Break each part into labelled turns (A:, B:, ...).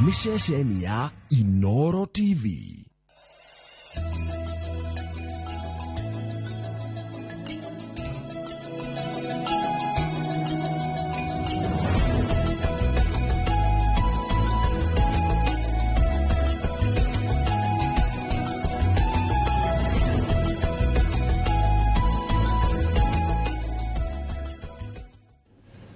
A: Nĩ ceceni ya Inoro TV.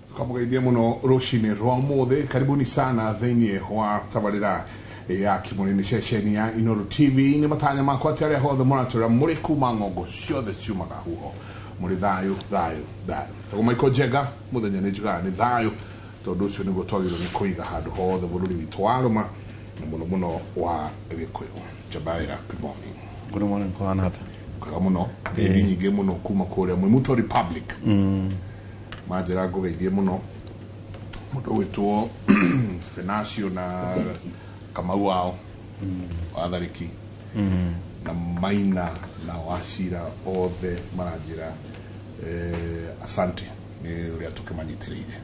B: Tukamũgeithia mũno rũcinĩ rwa ũmũthĩ. Karibuni sana thĩinĩ wa tabarĩra ya Kimũri, nĩ ceceni ya Inoro TV. Nĩ matanya makwa atĩ arĩa hothe mũratũra mũrĩ kuma ng'ongo ciothe ciumaga huho mũrĩ thayũ thayũ thayũ. Tagwo Michael Njenga, mũthenya nĩ njugaga nĩ thayũ, tondũ ũcio nĩguo twagĩrĩirwo nĩ kũiga handũ hothe bũrũri witũ warũma na mũno mũno wa Gĩkũyũ. Njabaĩra, good morning.
C: Good morning, kũhana atĩa?
B: Kwega mũno. Ngeithi nyingĩ mũno kuma kũrĩa Mwimuto Republic. Manjĩra ngũgeithie mũno mũndũ ũgwĩtwo Fenacio na Kamau wao wa Tharĩki na Maina na Wacira, othe maranjĩra asante nĩ ũrĩa tũkĩmanyitĩrĩire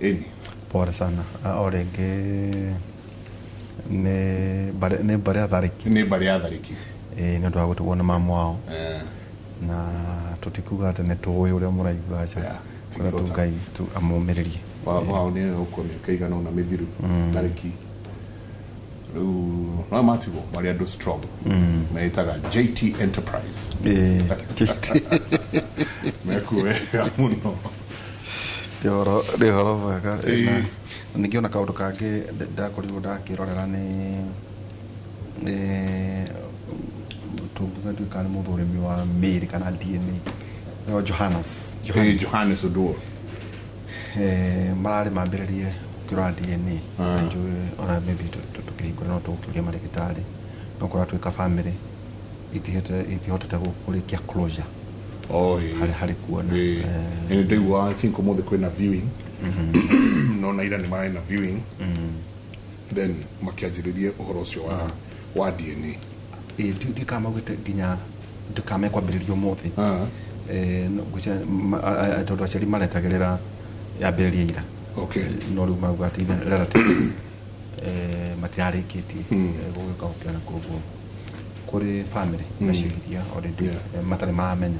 B: ĩni.
C: Pole sana. O rĩngĩ nĩ mbarĩ ya Tharĩki.
B: Nĩ mbarĩ ya Tharĩki.
C: Ĩĩ, nĩ ũndũ wa gũtigwo nĩ mamu wao, na tũtikuga atĩ nĩ tũĩ ũrĩa mũraigua, aca. Kũrĩa tu Ngai tu amũmĩrĩrie.
B: Baba wao nĩ ũkwo mĩaka igana ũna mĩthiru tarĩki rĩu, no matigwo marĩ andũ strong, meĩtaga JT Enterprise. Mekuo wega mũno.
C: Nĩ ũhoro mwega. Na ningĩ ona kaũndũ kangĩ ndakorirwo ndakĩrorera nĩ tũngiuga, ndiũĩ kana nĩ mũthũrimi wa mĩĩrĩ kana DNA, nĩo Johannes.
B: Johannes Oduor.
C: Mararĩ mambĩrĩrie gũkĩrora DNA. Na njũĩ ona maybe tũkĩhingũra no tũgũkĩũria marĩgĩtarĩ, no kũratuĩka family itihotete kũrĩkia closure.
B: Oh, ĩĩ.
C: Harĩ kuona.
B: Nĩ ndaigua, I think ũmũthĩ kwĩna viewing, no na ira nĩ mararĩ na viewing, then makĩanjĩrĩrie ũhoro ũcio wa DNA.
C: Ĩĩ, ndiũĩ kana maugĩte nginya ndikamekwambĩrĩria ũmũthĩ. No, ngwĩciria tondũ aciari maretagĩrĩra yambĩrĩrie ira. No rĩu marauga atĩ even relative matirarĩkĩtie gũgĩũka gũkĩona. Koguo kũrĩ family nacio iria already matarĩ maramenya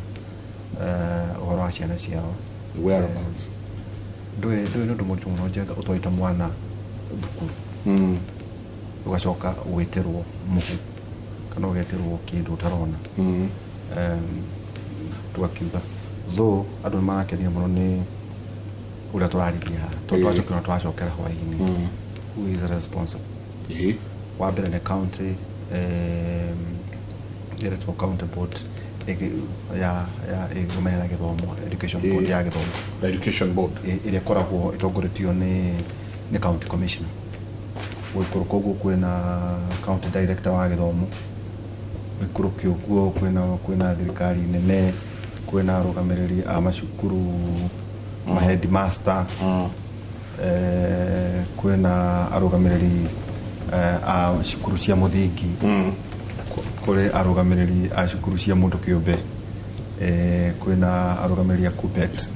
C: ũhoro wa ciana ciao.
B: The whereabouts.
C: Ndũĩ nĩ ũndũ mũritũ mũno, Njenga, ũtwarĩte mwana thukuru, ũgacoka gwĩtĩrwo mũhu kana ũgetĩrwo kĩndũ ũtarona. Tũgakiuga though andũ nĩ marakenio mũno nĩ ũrĩa tũrarĩria haha, tondũ twacokera twacokera hwaĩ-inĩ, who is responsible? Wa mbere nĩ county, ĩretwo county board ya ĩgũmenyera gĩthomo, education board ya gĩthomo.
B: The education board.
C: Ĩrĩa ĩkoragwo ĩtongoretio nĩ county commissioner. Gũikũrũka ũguo kwĩna county director wa gĩthomo, gũikũrũke ũguo kwĩna thirikari nene, kwĩna arũgamĩrĩri a macukuru, ma headmaster, kwĩna arũgamĩrĩri a cukuru cia mũthingi, kũrĩ arũgamĩrĩri a cukuru cia mũndũ kĩũmbe, kwĩna arũgamĩrĩri a KUPPET,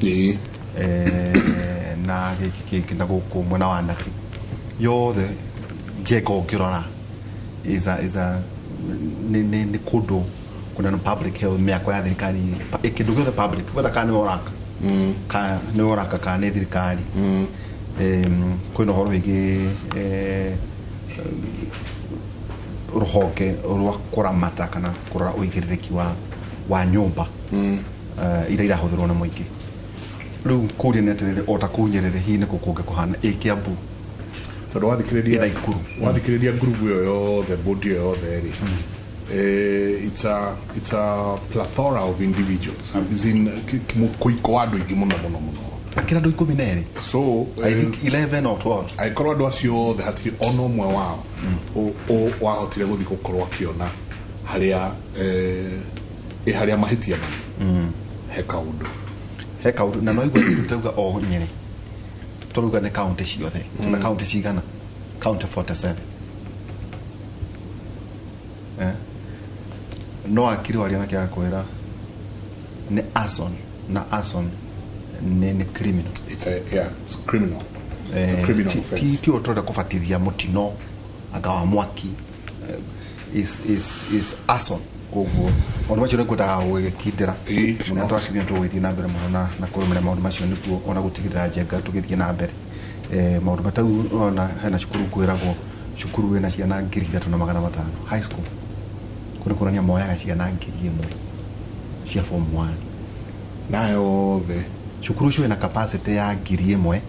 C: na gĩkĩ kĩngĩ na gũkũ mwena wa Nati yothe. Njenga, ũngĩrora is a nĩ kũndũ kuna na public health, mĩako ya thirikari, kĩndũ gĩothe public, whether kana nĩwe ũraka ka nĩwe ũraka kana nĩ thirikari. Kwĩna ũhoro wĩgiĩ rũhonge rwa kũramata kana kũrora ũigĩrĩrĩki wa nyũmba iria irahũthĩrwo nĩ mũingĩ. Rĩu kũria nĩ atĩrĩrĩ, o ta kũu Nyerere, hihi nĩkũ kũngĩ kũhana ĩ Kiambu?
B: Tondũ wathikĩrĩria
C: Ĩ Naikuru.
B: Wathikĩrĩria ngurubu ĩyo yothe, board ĩyo yothe rĩ, it's a plethora of individuals. As in, mũkũiko wa andũ aingĩ mũno mũno mũno.
C: Akĩra andũ 12.
B: So
C: I think 11 or 12.
B: Angĩkorwo andũ acio othe hatirĩ ona ũmwe wao wahotire gũthiĩ gũkorwo akĩona harĩa ĩ harĩa mahĩtia marĩ, he kaũndũ.
C: He kaũndũ, na no igua tũtauga o Nyĩrĩ, tũrauga nĩ kaunti ciothe. Tuna kaunti cigana? Kaunti 47. Eh? No akiri waria na kĩaga kwĩra nĩ arson, na arson nĩ criminal.
B: It's a, yeah, it's criminal. It's a criminal offense.
C: Ti ũrĩa tũrenda kũbatithia mũtino anga wa mwaki, is arson. Koguo maũndũ macio nĩ ngwendaga gũgĩkindĩra.
B: Ĩĩ, mũno.
C: Na twakinya tũgũgĩthiĩ na mbere mũno na kũrũmĩrĩra maũndũ macio nĩguo ona gũtigĩrĩra Njenga tũgĩthiĩ na mbere. Maũndũ matau ona hena cukuru ngwĩragwo cukuru wĩna ciana 3500 high school, kũu nĩ kuonania moyaga ciana 1000 cia form 1
B: Nayo othe.
C: Cukuru ũcio wĩna capacity ya 1500,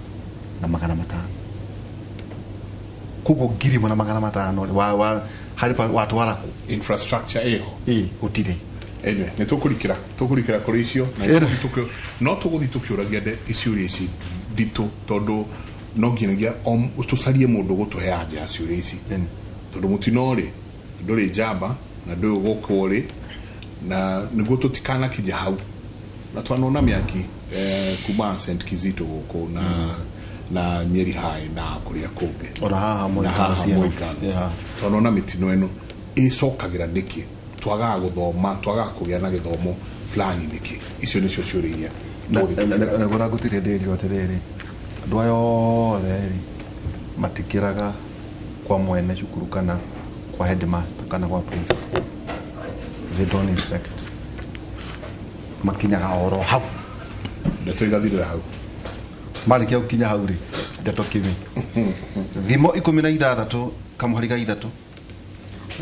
C: koguo 1500 rĩ, wa harĩ watwara kũ?
B: Infrastructure ĩho?
C: Ĩ, gũtirĩ.
B: Anyway, nĩ tũkũrikĩra kũrĩ icio na no tũgũthiĩ tũkĩũragia ciũria ici nditũ, tondũ no nginyagia tũcarie mũndũ gũtũhe anja ya ciũria ici, tondũ mũtino rĩ ndũrĩ njamba na ndũĩ gũkwo rĩ, na nĩguo tũtikanakinye hau. Na twanona mĩaki kuma St Kizito gũkũ na Nyeri High na kũrĩa kũngĩ.
C: Ona haha Moi
B: Na haha
C: Girls, yeah.
B: Moi Girls. Twanona mĩtino ĩno ĩcokagĩra nĩkĩ, twagaga gũthoma, twagaga kũgĩa na gĩthomo fulani nĩkĩ? Icio nĩcio ciũria iria tũgũthiĩ tũkĩũragia.
C: Naguo na ngũtirĩ ndĩrio atĩrĩrĩ, andũ aya othe rĩ matikĩraga kwa mwene cukuru kana kwa headmaster kana kwa principal. They don't inspect, makinyaga oro hau.
B: Ndeto igathirĩra hau.
C: Marĩkia gũkinya hau rĩ, ndeto kimi. Thimo 16 kamũhari ga 3,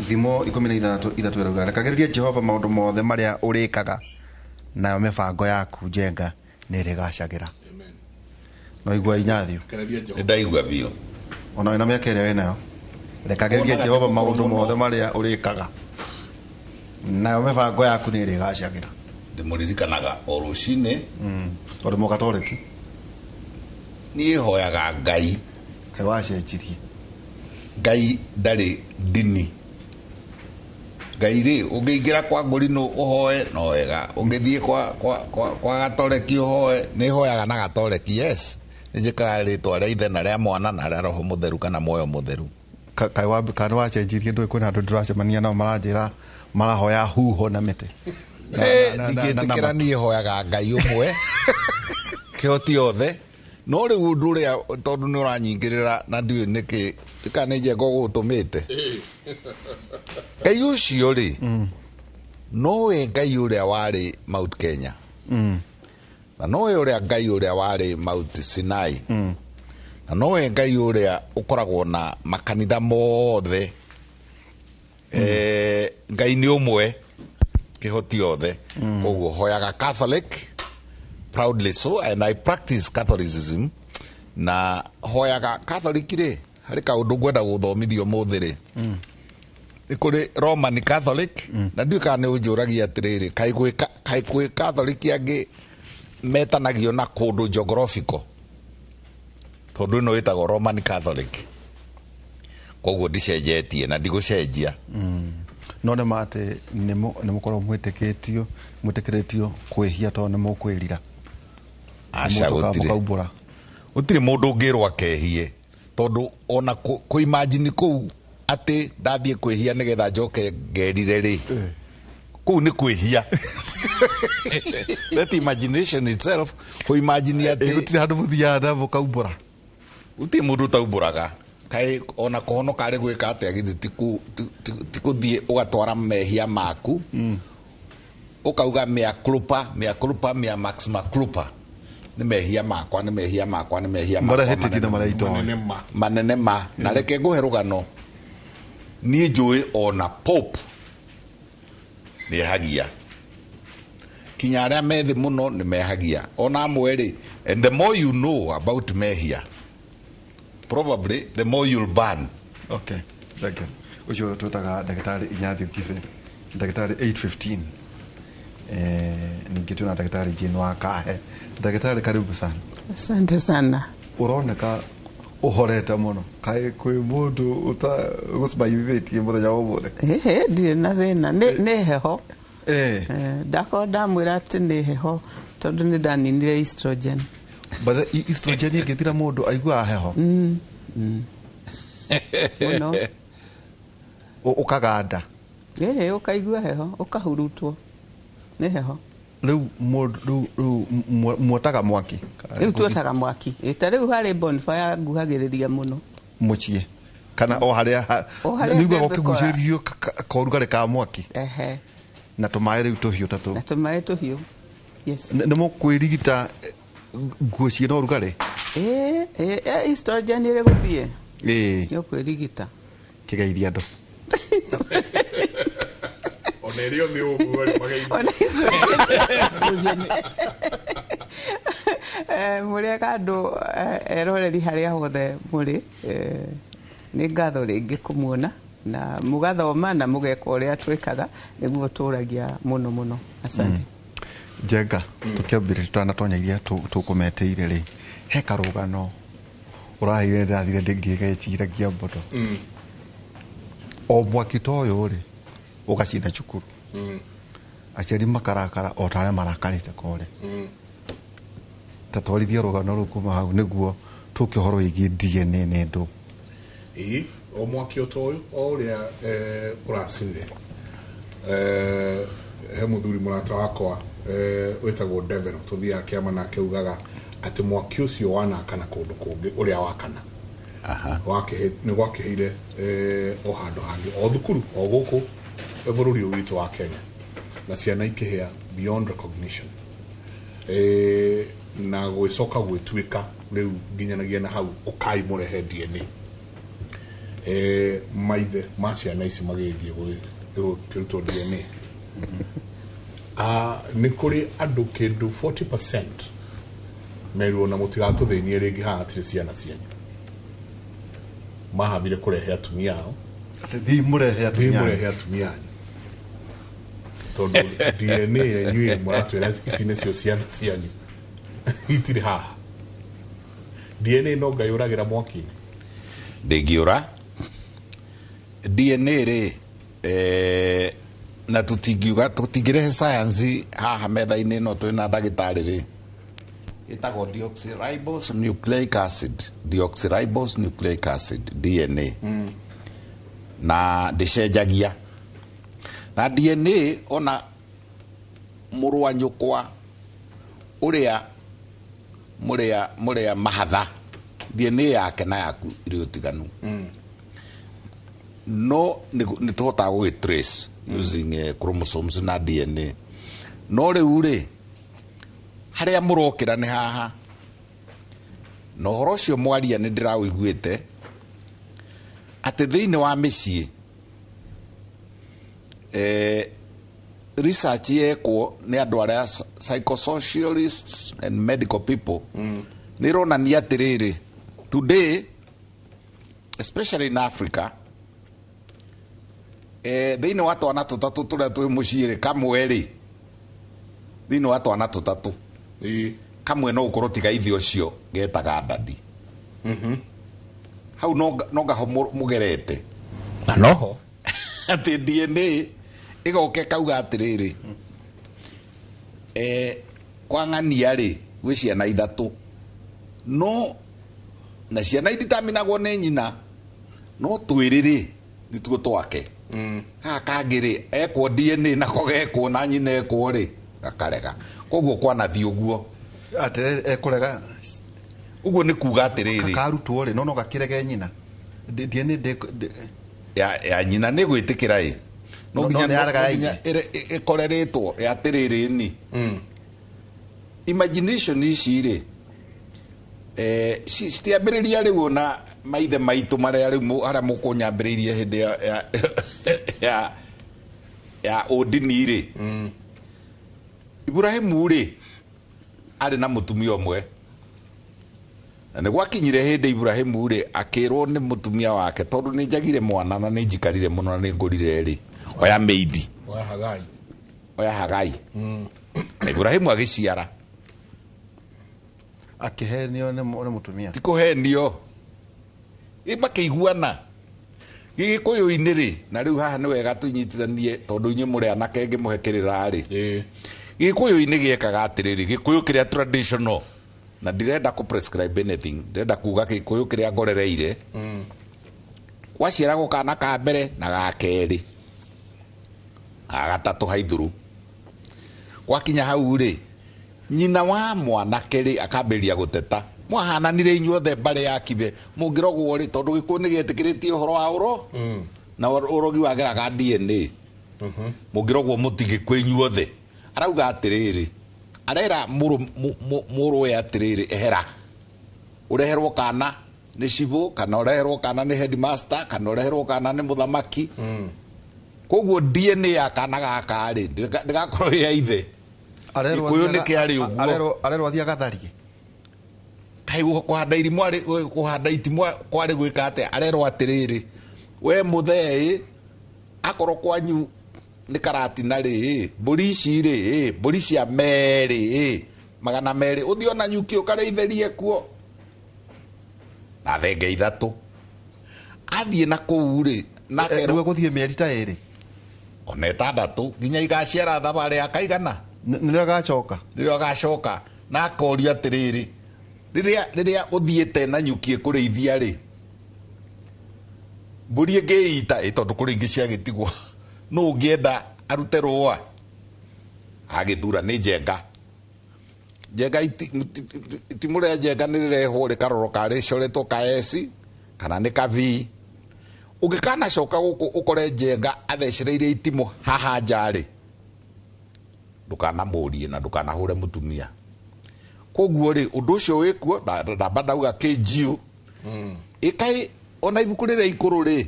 C: Thimo 16:3 ĩrauga, "Rekagĩrĩria Jehova maũndũ mothe marĩa ũrĩkaga, nayo mĩbango yaku, Njenga, nĩ ĩrĩgacagĩra."
B: Amen.
C: No igua, Inyathio?
B: Kereria Jehova.
D: Nĩ ndaigua biũ.
C: Ona wĩna mĩaka ĩrĩa wĩnayo, rekagĩrĩria
D: Wonaga
C: Jehova
D: nĩ
C: maũndũ
D: mũkũrũ
C: mothe
D: mũno.
C: marĩa ũrĩkaga, nayo mĩbango yaku nĩ ĩrĩgacagĩra.
D: Ndĩmũririkanaga o rũcinĩ.
C: Tondũ mũgatoreki.
D: Niĩ hoyaga Ngai.
C: Kaĩ wacenjirie?
D: Ngai ndarĩ ndini. Ngai rĩ, ũngĩingĩra kwa ngũrinũ ũhoe no wega, ũngĩthiĩ kwa gatoreki ũhoe. Nĩ hoyaga na gatoreki, yes, nĩ njĩkaga rĩtwa rĩa Ithe na rĩa Mwana na rĩa Roho Mũtheru kana Muoyo Mũtheru.
C: Kaĩ kana wacenjirie? Ndũĩ kwĩna andũ ndĩracemania nao maranjĩra marahoya huho na mĩtĩ.
D: Ndingĩtĩkĩra. Niĩ hoyaga Ngai ũmwe kĩhoti othe. No rĩu ũndũ ũrĩa, tondũ nĩ ũranyingĩrĩra na ndiũĩ nĩkĩ kana nĩ Njenga ũgũtũmĩte, Ngai ũcio rĩ, nowe Ngai ũrĩa warĩ Mount Kenya na nowe ũrĩa Ngai ũrĩa warĩ Mount Sinai na nowe Ngai ũrĩa ũkoragwo na makanitha mothe. Ngai nĩ ũmwe kĩhoti othe. Koguo hoyaga Catholic, proudly so, and I practice Catholicism na hoyaga Catholic. Rĩ, harĩ kaũndũ ngwenda gũthomithio mũthĩ rĩ, nĩ kũrĩ Roman Catholic na ndiũĩ kana nĩ ũnjũragia atĩrĩrĩ, kaĩ kwĩ Catholic angĩ metanagio na kũndũ geographical, tondũ ĩno ĩtagwo Roman Catholic. Koguo ndicenjetie na ndigũcenjia.
C: No nĩ ma atĩ nĩ mũkoragwo mwĩtĩkĩrĩtio kwĩhia tondũ nĩ mũkwĩrira?
D: Aca.
C: Mũcokaga
D: Gũtirĩ.
C: Mũkaumbũra.
D: Gũtirĩ mũndũ ũngĩrwo akehie, tondũ ona kũ imagine kũu atĩ ndathiĩ kwĩhia nĩgetha njoke ngerire rĩ, kũu nĩ kwĩhia. That imagination itself, kũ imagine atĩ
C: Gũtirĩ handũ mũthiaga na mũkaumbũra?
D: Gũtirĩ mũndũ ũtaumbũraga. Kaĩ ona kũhonoka arĩ gwĩka atĩa? Githĩ ti kũthiĩ ũgatwara mehia maku, ũkauga mea culpa, mea culpa, mea maxima culpa, nĩ mehia makwa, nĩ mehia makwa, nĩ mehia makwa
C: Marĩa hĩtĩtie na
D: manene.
C: marĩa itoĩ.
B: Manene ma.
D: Manene ma. Na reke ngũhe rũgano. Niĩ njũĩ ona Pope nĩ ehagia, kinya arĩa methĩ mũno nĩ mehagia ona amwe rĩ. And the more you know about mehia, probably the more you'll burn.
C: Okay, thank you. Ũcio twĩtaga ndagĩtarĩ Inyathio Kibe, ndagĩtarĩ 815. Ningĩ twĩna ndagĩtarĩ Jane wa Kahe. Ndagĩtarĩ, karibu sana.
E: Asante sana.
C: Ũroneka ũhorete mũno. Kaĩ kwĩ mũndũ ũtagũcemaithĩtie mũthenya wa ũmũthĩ?
E: Ĩhĩ, ndirĩ na thĩna. Nĩ heho. Ndakorwo ndamwĩra atĩ nĩ heho tondũ nĩ ndaninire estrogen.
C: But estrogen ĩngĩthira mũndũ aiguaga heho?
E: Mũno.
C: Ũkaganda?
E: Ĩhĩ, ũkaigua heho, ũkahurutwo nĩ heho.
C: Rĩu mũndũ rĩu muotaga mwaki.
E: Rĩu tuotaga mwaki. Ta rĩu harĩ bonfire nguhagĩrĩria mũno.
C: Mũciĩ kana o harĩa nĩguo gũkĩgucĩrĩrio korugarĩ ka mwaki.
E: Ehe.
C: Na tũmaĩ rĩu tũhiũ ta tũ.
E: Na tũmaĩ tũhiũ. Yes.
C: Nĩ mũkwĩrigita nguo ciĩna ũrugarĩ?
E: Ĩĩ, estrogen ĩrĩ gũthiĩ.
C: Ĩĩ.
E: Nĩ ũkwĩrigita.
C: Kĩgeithia andũ.
B: Ona ĩrĩ othe ũguo rĩ mageithia.
E: Ona estrogen. Mũrĩega andũ eroreri harĩa hothe mũrĩ. Nĩ ngatho rĩngĩ kũmuona na mũgathoma na mũgeka ũrĩa twĩkaga nĩguo tũragia mũno mũno. Asante.
C: Njenga tũkĩambĩrĩria tũtanatonya iria tũkũmetĩire rĩ, he karũgano ũraheire ndĩrathire ngĩgeciragia mbondo. O mwaki ta ũyũ rĩ ũgacina cukuru, aciari makarakara o ta arĩa marakarĩte kũrĩa. Ta twarithia rũgano rũu kuma hau nĩguo tũke ũhoro wĩgiĩ DNA nĩ ndũ.
B: Ĩĩ, o mwaki o ta ũyũ o ũrĩa ũracinire, he mũthuri mũrata wakwa wĩtagwo Deveno tũthiaga kĩama nake ugaga atĩ mwaki ũcio wanakana kũndũ kũngĩ ũrĩa wakana nĩ gwakĩhĩire o handũ hangĩ o thukuru o gũkũ bũrũri ũyũ witũ wa Kenya, na ciana ikĩhĩa beyond recognition, na gwĩcoka gwĩtuĩka rĩu nginyanagia na hau ũkai mũrehe DNA. Maithe ma ciana ici magĩthiĩ gũkĩrutwo DNA. Nĩ kũrĩ andũ kĩndũ 40% merirwo na mũtigatũthĩnie rĩngĩ haha hatirĩ ciana cianyu. Mahabire kũrehe atumia ao.
C: Thiĩ mũrehe atumia.
B: Thiĩ mũrehe atumia anyu. Tondũ DNA yenyu mũratwĩra ici nĩcio ciana cianyu. Itirĩ haha. DNA no Ngai ũragĩra mwaki-inĩ.
D: Ndĩngĩũra. DNA rĩ, na tũtingiuga tũtingĩrehe science haha metha-inĩ no twĩna ndagĩtarĩ rĩ, ĩtagwo deoxyribose nucleic acid, deoxyribose nucleic acid DNA. Na ndĩcenjagia. Na DNA ona mũrũ wa nyũkwa ũrĩa mũrĩa mahatha, DNA yake na yaku ĩrĩ ũtiganu. No nĩ tũhotaga gũgĩ trace using chromosomes na DNA. No rĩu rĩ, harĩa mũrokĩra nĩ haha. Na ũhoro ũcio mwaria nĩ ndĩraũiguĩte atĩ thĩinĩ wa mĩciĩ, research yekwo nĩ andũ arĩa psychosocialists and medical people, nĩ ĩronania atĩrĩrĩ, today especially in Africa, thĩinĩ wa twana tũtatũ tũrĩa twĩ mũciĩ rĩ, kamwe rĩ, thĩinĩ wa twana tũtatũ kamwe no ũkorwo tiga ithe ũcio getaga dadi. Hau no ngaho mũgerete.
B: Na noho
D: atĩ DNA ĩgoke kauga atĩrĩrĩ, kwa ng'ania rĩ gwĩ ciana ithatũ, no na ciana iditaminagwo nĩ nyina, no twĩrĩ rĩ nĩtuo twake. Haha kangĩ rĩ ekwo DNA nako gekwo na nyina ekwo rĩ gakarega. Koguo kwanathiĩ ũguo
C: atĩrĩrĩ ekũrega
D: ũguo nĩ kuga atĩrĩrĩ
C: karutwo rĩ no no gakĩrege nyina. DNA
D: ya nyina nĩ gwĩtĩkĩra ĩ no nginya ĩkoreretwo atĩrĩrĩ ni imagination ici rĩ citiambĩrĩria rĩu ona maithe maitũ marĩa rĩu harĩa mũkũnyambĩrĩirie hĩndĩ ya ũndini rĩ. Ibrahimu rĩ arĩ na mũtumia ũmwe, na nĩ gwakinyire hĩndĩ Ibrahimu rĩ akĩrwo nĩ mũtumia wake, tondũ nĩ njagire mwana na nĩ njikarire mũno na nĩ ngũrire rĩ, oya meidi, oya Hagai. Na Ibrahimu agĩciara.
C: Akĩhenio nĩ mũtumia.
D: Ti kũhenio, makĩiguana Gĩkũyũ-inĩ rĩ, na rĩu haha nĩ wega tũnyitithanie tondũ inyuĩ mũrĩ anake ngĩmũhe kĩrĩra rĩ. Gĩkũyũ-inĩ gĩekaga atĩrĩrĩ, Gĩkũyũ kĩrĩa traditional, na ndirenda kũ prescribe anything, ndirenda kuga Gĩkũyũ kĩrĩa ngorereire. Gwaciaragwo kana ka mbere na ga kerĩ, ga gatatũ haithuru. Gwakinya hau rĩ, nyina wa mwanake rĩ akambĩrĩria gũteta, mwahananire inyuothe mbarĩ ya Kibe, mũngĩrogwo rĩ, tondũ gĩkũyũ nĩ gĩetĩkĩrĩtie ũhoro wa ũro na ũrogi wageraga DNA, mũngĩrogwo mũtigĩkũ inyuothe. Arauga atĩrĩrĩ, arera mũrũwe atĩrĩrĩ, ehera ũreherwo kana nĩ cibũ, kana ũreherwo kana nĩ headmaster, kana ũreherwo kana nĩ mũthamaki. Koguo DNA ya kana gaka rĩ ndĩgakorwo ĩ ya ithe. Gĩkũyũ nĩ kĩarĩ ũguo.
C: Arerwo athiĩ agatharie.
D: Kaĩ kũhanda irimũ arĩ kũhanda itimũ kwarĩ gwĩka atĩa? Arerwo atĩrĩrĩ, we mũthee, akorwo kwanyu nĩ karatina rĩ, mbũri ici rĩ, mbũri cia merĩ 200, ũthiĩ ona nyuki ũkarĩithĩrie kuo na thenge 3. Athiĩ na kũu rĩ, na
C: akerwo gũthiĩ mĩeri ta 2
D: ona 6 nginya igaciara thabarĩ ya kaigana,
C: nĩrĩo agacoka,
D: nĩrĩo agacoka. Na akorio atĩrĩrĩ, rĩrĩa ũthiĩte na nyuki ĩkũrĩithia rĩ, mbũri ĩngĩita ĩ, tondũ kũrĩ ingĩ ciagĩtigwo, nũ ũngĩenda arute rũa? Agĩthura nĩ njenga. Njenga itimũ rĩa njenga nĩ rĩrehwo rĩkarorwo ka rĩcoretwo ka S kana nĩ ka V. Ũngĩkanacoka gũkũ ũkore njenga athecereire itimũ haha nja rĩ, ndũkanamũrie na ndũkanahũre mũtumia. Koguo rĩ, ũndũ ũcio wĩkuo, ndamba ndauga KGU. Ĩkaĩ ona ibuku rĩrĩa ikũrũ rĩ,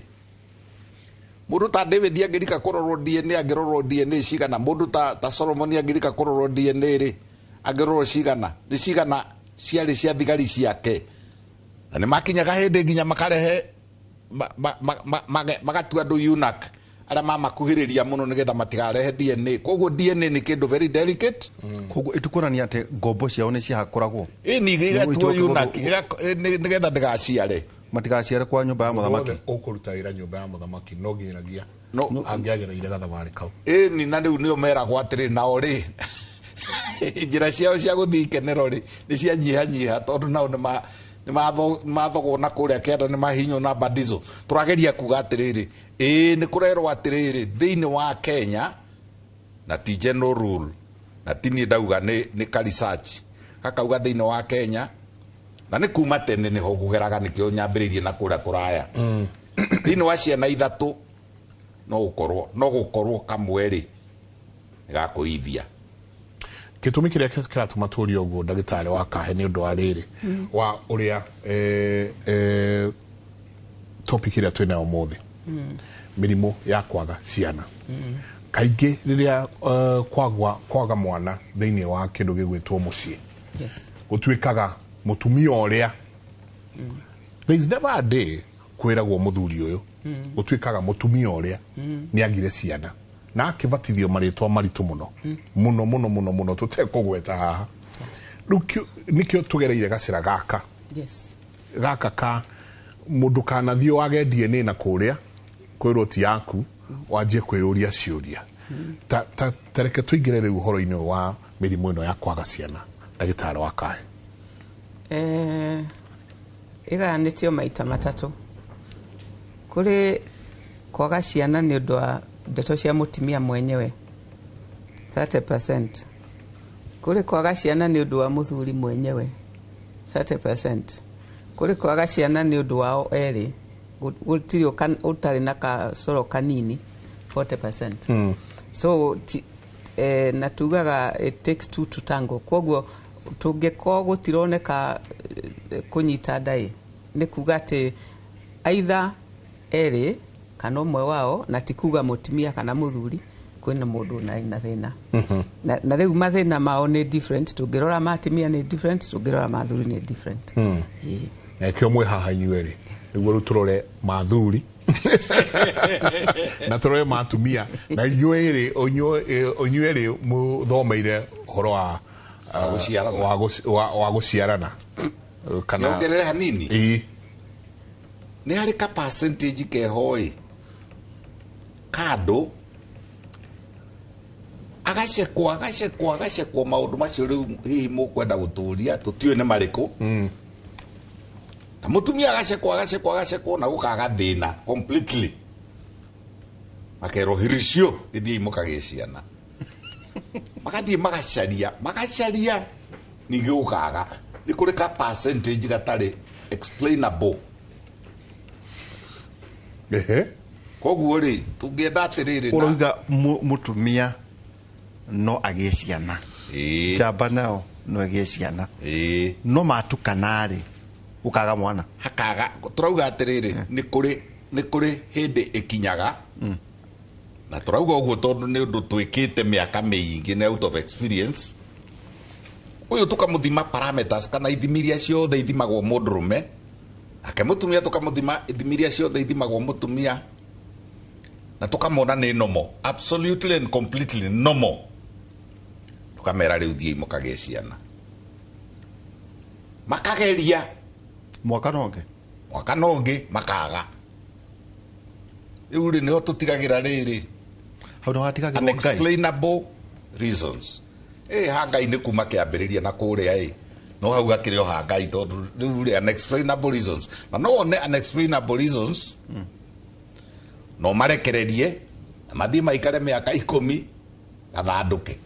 D: mũndũ ta David angĩrika kũrorwo DNA, angĩrorwo DNA cigana? Mũndũ ta Solomon angĩrika kũrorwo DNA rĩ, angĩrorwo cigana? Nĩ cigana ciarĩ cia thigari ciake? Na nĩ makinyaga hĩndĩ nginya makarehe magatua andũ eunuch arĩa mamakuhĩrĩria mũno nĩgetha matigarehe DNA. Koguo DNA nĩ kĩndũ very delicate.
C: Koguo ĩtukuonania atĩ ngombo ciao nĩ ciahakũragwo.
D: Ĩni igatuo eunuch nĩgetha ndĩgaciare,
C: matigaciare kwa nyũmba ya mũthamaki.
B: Ũkũruta wĩra nyũmba ya mũthamaki no nginyagia angĩagereire gathabarĩ kau.
D: Ĩni na rĩu nĩo meragwo atĩrĩ, nao rĩ njĩra ciao cia gũthiĩ ikenero rĩ nĩ cianyihanyiha, tondũ nao nĩ mathogwo na kũrĩa kĩanda, nĩ mahinywo na badizo. Tũrageria kuga atĩrĩrĩ, ĩĩ nĩ kũrerwo atĩrĩrĩ, thĩinĩ wa Kenya, na ti general rule, na ti niĩ ndauga, nĩ ka research gakauga thĩinĩ wa Kenya, na nĩ kuma tene nĩho ngũgeraga, nĩkĩo nyambĩrĩirie na kũrĩa kũraya. Thĩinĩ wa ciana 3 no gũkorwo kamwe rĩ nĩ gakũithia.
B: Gĩtũmi kĩrĩa kĩratũma tũrie ũguo ndagĩtarĩ wa Kahe nĩ ũndũ wa rĩrĩ wa ũrĩa topic ĩrĩa twĩnayo ũmũthĩ, mĩrimũ ya kwaga ciana. Kaingĩ rĩrĩa kwaga mwana thĩinĩ wa kĩndũ gĩgwĩtwo mũciĩ, gũtuĩkaga mũtumia ũrĩa, there is never a day kwĩragwo mũthuri ũyũ, gũtuĩkaga mũtumia ũrĩa nĩ agire ciana na akĩbatithio marĩtwa maritũ mũno mũno mũno mũno mũno tũtekũgweta haha. Rĩu nĩkĩo tũgereire gacĩra gaka gaka ka mũndũ kanathiĩ wage DNA na kũrĩa kwĩrwo ti yaku, wanjie kwĩyũria ciũria. Ta reke tũingĩre rĩu ũhoro-inĩ wa mĩrimũ ĩno ya kwaga ciana, ndagĩtarĩ wa Kahe.
E: Ĩgayanĩtio maita 3. Kũrĩ kwaga ciana nĩ ũndũ wa ndeto cia mũtumia mwenyewe 30%. Kũrĩ kwaga ciana nĩ ũndũ wa mũthuri mwenyewe 30%. Kũrĩ kwaga ciana nĩ ũndũ wao erĩ, gũtirĩ ũtarĩ na kacoro kanini 40%. So na tugaga it takes two to tango. Koguo tũngĩkorwo gũtironeka kũnyita ndaĩ, nĩ kuga atĩ either erĩ kana ũmwe wao, na ti kuga mũtumia kana mũthuri, kwĩna mũndũ na thĩna. Na rĩu mathĩna mao nĩ different, tũngĩrora ma atumia nĩ different, tũngĩrora ma athuri nĩ different.
B: Kĩo mwĩ haha inyuĩ erĩ nĩguo rĩu tũrore ma athuri na tũrore ma atumia, na inyuĩ erĩ mũthomeire ũhoro wa wa gũciarana kana
D: nyongerere hanini.
B: Ĩĩ
D: nĩ harĩ ka percentage keho ĩ kandũ agacekwo agacekwo agacekwo maũndũ macio rĩu hihi mũkwenda gũtũria tũtiũĩ nĩ marĩkũ. Na mũtumia agacekwo agacekwo agacekwo na gũkaga thĩna completely, makerwo hiricio ithiĩ mũkagĩe ciana. Magathiĩ magacaria magacaria ningĩ gũkaga nĩ kũrĩ ka percentage gatarĩ explainable.
B: Ehe.
D: Koguo rĩ, tũngĩenda atĩrĩrĩ na
C: Ũroiga mũtumia no agĩe ciana, njamba nayo no ĩgĩe ciana, no matukana rĩ, ũkaga mwana.
D: Hakaga tũrauga atĩrĩrĩ, nĩ kũrĩ hĩndĩ ĩkinyaga, na tũrauga ũguo tondũ nĩ ũndũ twĩkĩte mĩaka mĩingĩ nĩ out of experience. Ũyũ tũkamũthima parameters kana ithimi iria ciothe ithimagwo mũndũrũme, nake mũtumia tũkamũthima ithimi iria ciothe ithimagwo mũtumia, na tũkamona nĩ normal, absolutely and completely normal. Tũkamera rĩu thiĩi mũkagĩe ciana. Makageria
C: mwaka nonge
D: mwaka no ũngĩ makaga. Rĩu rĩ, nĩho tũtigagĩra rĩrĩ
C: hau nĩ watigagĩrwo Ngai.
D: Unexplainable reasons. Ĩ ha Ngai nĩ kuma kĩambĩrĩria na kũrĩa ĩ no hau gakĩrĩ o ha Ngai, tondũ rĩu rĩ, unexplainable reasons, na no wone unexplainable reasons no marekererie na mathiĩ maikare mĩaka 10 gathandũke.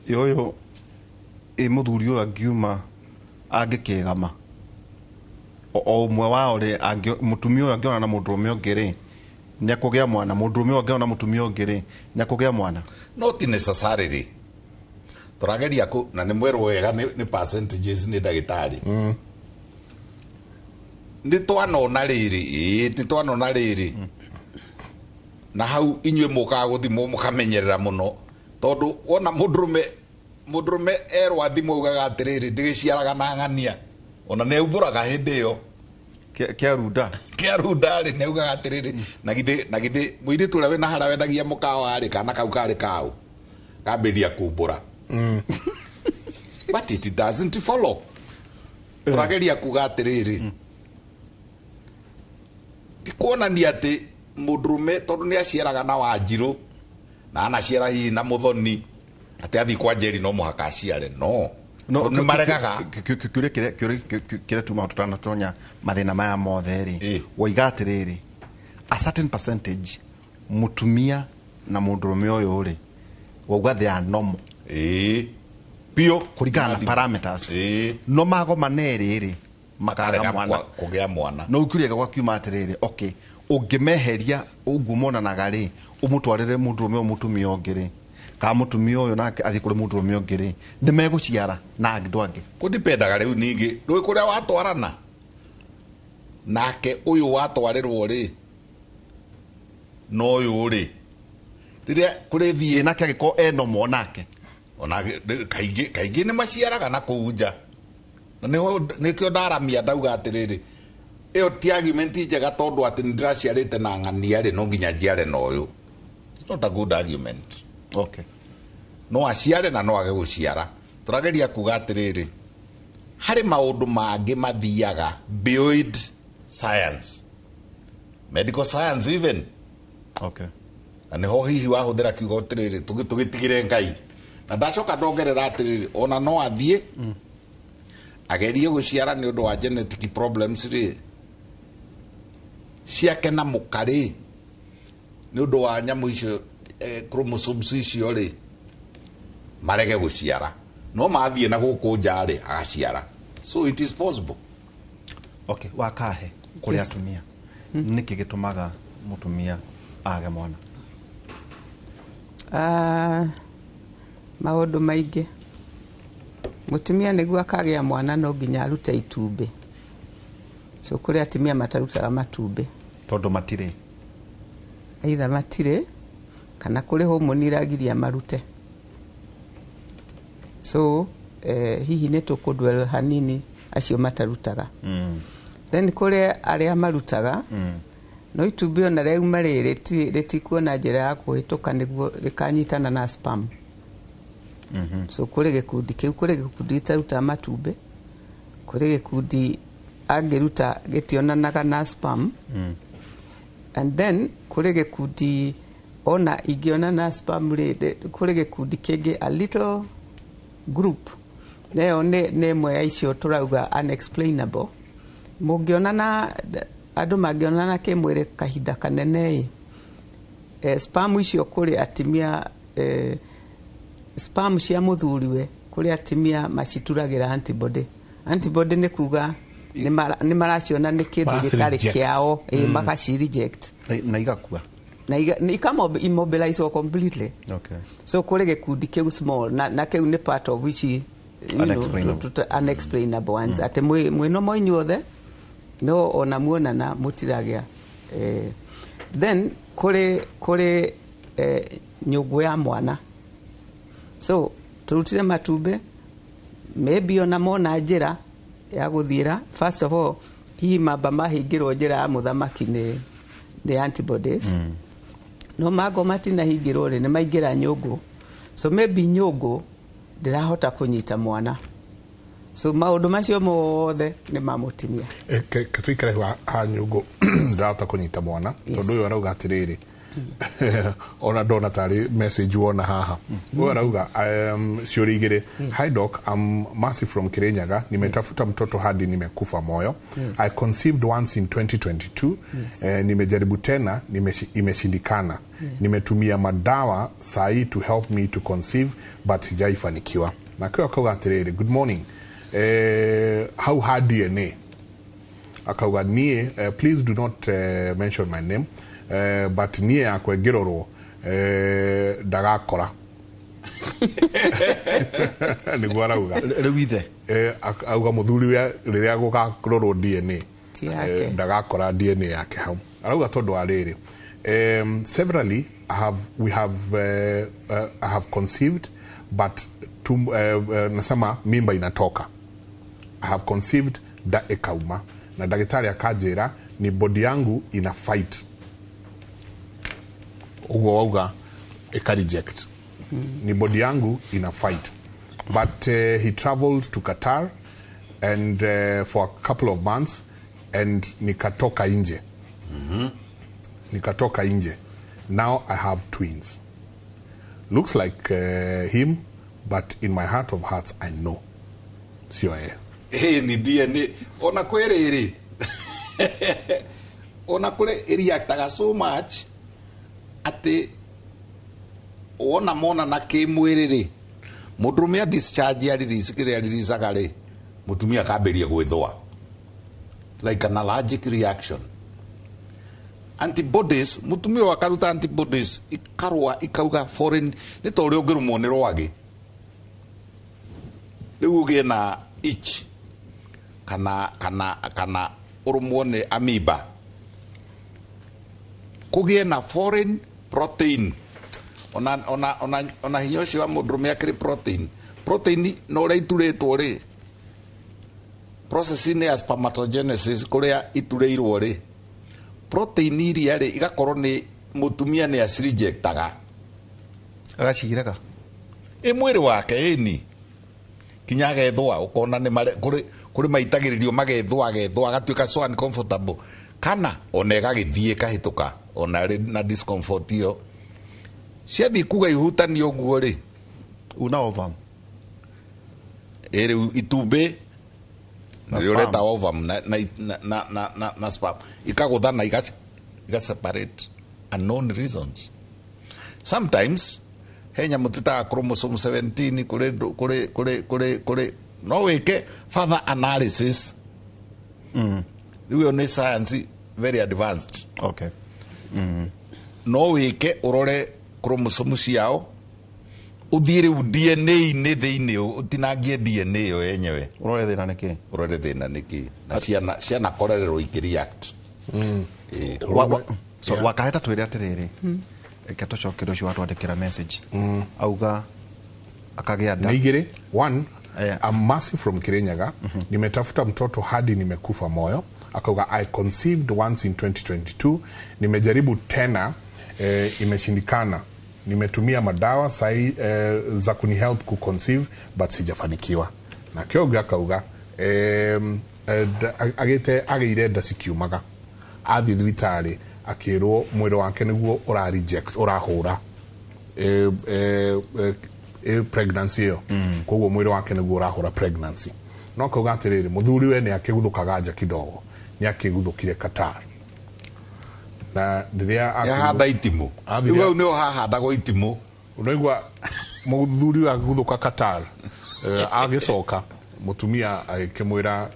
C: Ĩ ũyũ, ĩ mũthuri ũyũ angiuma angĩkĩgama o ũmwe wao rĩ, mũtumia ũyũ angĩona na mũndũrũme ũngĩ rĩ, nĩ akũgĩa mwana? Mũndũrũme ũyũ angĩona na mũtumia ũngĩ rĩ, nĩ akũgĩa mwana?
D: Not necessarily. Tũrageria kũ na nĩ mwerwo wega nĩ percentages nĩ ndagĩtarĩ. Nĩ twanona rĩrĩ, ĩĩ, nĩ twanona rĩrĩ na hau inyuĩ mũkaga gũthimwo mũkamenyerera mũno, tondũ wona mũndũrũme erwo athimwo augaga atĩrĩrĩ, ndĩgĩciaraga na ng'ania, ona nĩ aumbũraga hĩndĩ ĩyo.
C: Kĩa runda.
D: Kĩa runda rĩ, nĩ augaga atĩrĩrĩ, na githĩ mũirĩtu ũrĩa wĩna harĩa wendagia mũkawa rĩ, kana kau karĩ kaũ kambĩria kumbũra. But it doesn't follow. Tũrageria kuga atĩrĩrĩ, ti kuonania atĩ mũndũrũme tondũ nĩ aciaraga na Wanjirũ na anaciara hihi na Mũthoni, atĩ athiĩ kwa Njeri no mũhaka aciare no.
C: No.
D: Nĩ maregaga.
C: Kĩũria kĩrĩa tuma tũtanatonya mathĩna maya mothe rĩ, woiga atĩrĩrĩ, a certain percentage mũtumia na mũndũrũme ũyũ rĩ, wauga they are normal.
D: Ĩĩ, biũ.
C: Kũringana na parameters, no magoma nerĩ rĩ, makaga
D: Karega
C: mwana.
D: Kũgĩa mwana.
C: No ũkĩũria gwakiuma atĩrĩrĩ, okay, ũngĩmeheria ũguo monanaga rĩ, ũmũtwarĩre mũndũrũme ũyũ mũtumia ũngĩ rĩ, kana mũtumia ũyũ nake athiĩ kũrĩ mũndũrũme ũngĩ rĩ, nĩ megũciara na andũ angĩ?
D: Kũdipendaga rĩu ningĩ rũĩ kũrĩa watwarana nake. Ũyũ watwarĩrwo rĩ, na ũyũ rĩ, rĩrĩa kũrĩ thiĩ
C: Ĩ nake angĩkorwo e normal nake?
D: Ona kaingĩ kaingĩ nĩ maciaraga na kũu nja, na nĩho nĩkĩo ndaramia ndauga atĩrĩrĩ, ĩyo ti argument njega, tondũ atĩ nĩ ndĩraciarĩte na ng'ania rĩ, no nginya njiare na ũyũ. It's not a good argument. No aciare na no age gũciara. Tũrageria kuga atĩrĩrĩ, harĩ maũndũ mangĩ mathiaga beyond science, medical science even. Na nĩho hihi wahũthĩra kiugo atĩrĩrĩ, tũgĩtigĩre Ngai, na ndacoka ndongerera atĩrĩrĩ, ona no athiĩ agerie gũciara nĩ ũndũ wa genetic problems rĩ ciake na mũka rĩ, nĩ ũndũ wa nyamũ icio, chromosomes icio rĩ, marege gũciara, no mathiĩ na gũkũ nja rĩ, agaciara. So it is possible.
C: Okay, wakahe kũrĩ atumia, nĩkĩ gĩtũmaga mũtumia age mwana?
E: Ah, maũndũ maingĩ. Mũtumia nĩguo akagĩa mwana no nginya arute itumbĩ, so kũrĩ atumia matarutaga matumbĩ.
C: Tondũ matirĩ?
E: Either matirĩ kana kũrĩ homoni iragiria marute. So hihi nĩ tũkũdwell hanini acio matarutaga. Then kũrĩ arĩa marutaga, no itumbĩ ona rĩauma rĩ, rĩtikuona njĩra ya kũhĩtũka nĩguo rĩkanyitana na sperm. So kũrĩ gĩkundi kĩu, kũrĩ gĩkundi gĩtarutaga matumbĩ, kũrĩ gĩkundi angĩruta gĩtionanaga na sperm, and then kũrĩ gĩkundi ona ingĩona na sperm rĩ, kũrĩ gĩkundi kĩngĩ, a little group, nayo nĩ ĩmwe ya icio tũrauga unexplainable. Mũngĩonana, andũ mangĩonana kĩmwĩrĩ kahinda kanene ĩ, sperm icio kũrĩ atimia Sperm cia mũthuriwe kũrĩ atimia macituragira antibody. Antibody nĩ kuga nĩ maraciona nĩ kĩndũ gĩtarĩ
B: Maraci-reject.
E: kĩao, makaci reject.
C: Na igakua.
E: Na ikama immobilize completely. So kũrĩ gĩkundi kĩu small na kĩu nĩ part of which
C: Unexplainable.
E: Unexplainable ones, atĩ mwĩno mo inyuothe no ona muonana mũtiragĩa. Then kũrĩ nyũngũ ya mwana, so tũrutire matumbĩ, maybe ona mona njĩra ya gũthiĩra. First of all, hihi mamba mahingĩrwo njĩra ya mũthamaki nĩ antibodies, no mango matinahingĩrwo rĩ, nĩ maingĩra nyũngũ, so maybe nyũngũ ndĩrahota kũnyita mwana, so maũndũ macio mothe nĩ mamũtimia.
B: Ke tuikare ha nyũngũ ndĩrahota kũnyita mwana, tondũ ũyũ arauga atĩrĩrĩ, ona ndona tarĩ message wona haha, ũyũ arauga ciũria igĩrĩ. "Hi doc, I'm Mercy from Kirinyaga. Nimetafuta mtoto hadi nimekufa moyo. I conceived once in 2022. Nimejaribu tena, imeshindikana. Nimetumia madawa sahi to help me to conceive, but sijaifanikiwa." Na kĩo akauga atĩrĩrĩ, "Good morning, how hard DNA?" Akauga niĩ, "Please do not mention my name, but niĩ yakwa ĩngĩrorwo, ndagakora." Nĩguo arauga.
C: Rĩu ithe
B: Auga mũthuri we rĩrĩa gũkarorwo DNA,
E: Ti yake.
B: Ndagakora DNA yake hau. Arauga tondũ wa rĩrĩ, severally I have, we have, I have conceived, but nasema mimba inatoka. I have conceived, da ikauma, na ndagĩtarĩ akanjĩra ni body yangu ina fight, ũguo wauga ika reject, ni body yangu ina fight. But he traveled to Qatar and for a couple of months and nikatoka nje, nikatoka nje. Now I have twins, looks like him, but in my heart of hearts I know sio yeye."
D: Ĩ ni DNA ona kwĩ rĩrĩ, ona kũrĩ ĩreactaga so much atĩ wona monana kĩmwĩrĩ rĩ, mũndũrũme a discharge a release kĩrĩa releasaga rĩ, mũtumia akambĩria gwĩthũa like an allergic reaction, antibodies. Mũtumia ũyũ akaruta antibodies, ikarũa, ikauga foreign. Nĩ ta ũrĩa ũngĩrũmwo nĩ rwagĩ rĩu ũgĩe na itch, kana ũrũmwo nĩ amoeba, kũgĩe na foreign protein. Ona hinya ũcio wa mũndũrũme akĩrĩ protein na ũrĩa iturĩtwo rĩ, process-inĩ ya spermatogenesis kũrĩa iturĩirwo rĩ, protein iria rĩ igakorwo nĩ mũtumia nĩ acirejectaga.
C: Agacirega.
D: Ĩ mwĩrĩ wake ĩni kinya agethũa, ũkona nĩ kũrĩ maitagĩrĩrio magethũa, agethũa agatuĩka so uncomfortable, kana ona ĩgagĩthiĩ ĩkahĩtũka ona ĩrĩ na discomfort ĩyo. Ciathiĩ kuga ihutanie ũguo rĩ,
C: una ovum.
D: Ĩ rĩu itumbĩ
C: Na
D: nĩrĩo
C: sperm.
D: reta ovum na sperm ikagũthana, iga separate unknown reasons. Sometimes he nyamũ tĩtaga chromosome 17 kũrĩ kũrĩ no wĩke further analysis. Rĩu ĩyo nĩ science very advanced. No wĩke ũrore chromosome ciao, ũthiĩ rĩu DNA-inĩ thĩinĩ, ũtinangie DNA ĩyo yenyewe.
C: Ũrore thĩna nĩ kĩ.
D: Ũrore thĩna nĩkĩ na ciana korererwo ikĩreact. Ĩĩ.
C: So wakaheta twĩre atĩrĩrĩ, reke tũcokere ũcio watwandĩkĩra message, auga akagĩa nda.
B: Na igĩrĩ, one. "I'm Mercy from Kirinyaga. Nimetafuta mtoto hadi nimekufa moyo." Akauga, "I conceived once in 2022. Nimejaribu tena, imeshindikana. Nimetumia madawa sahi za kunihelp kuconceive, but sijafanikiwa." Na kĩo akauga agĩte agĩire nda cikiumaga, athiĩ thibitarĩ akĩrwo mwĩrĩ wake nĩguo ũra reject, ũrahũra pregnancy ĩyo, koguo mwĩrĩ wake nĩguo ũrahũra pregnancy. No akauga atĩrĩrĩ, mũthuri we nĩ akĩguthũkaga nja kidogo, nĩ akĩguthũkire Qatar na rĩrĩa
D: Yahanda itimũ.
B: Athire-
D: Rĩu hau nĩho hahandagwo itimũ.
B: Unaigua Mũthuri ũyũ agĩguthũka Qatar, agĩcoka mũtumia agĩkĩmwĩra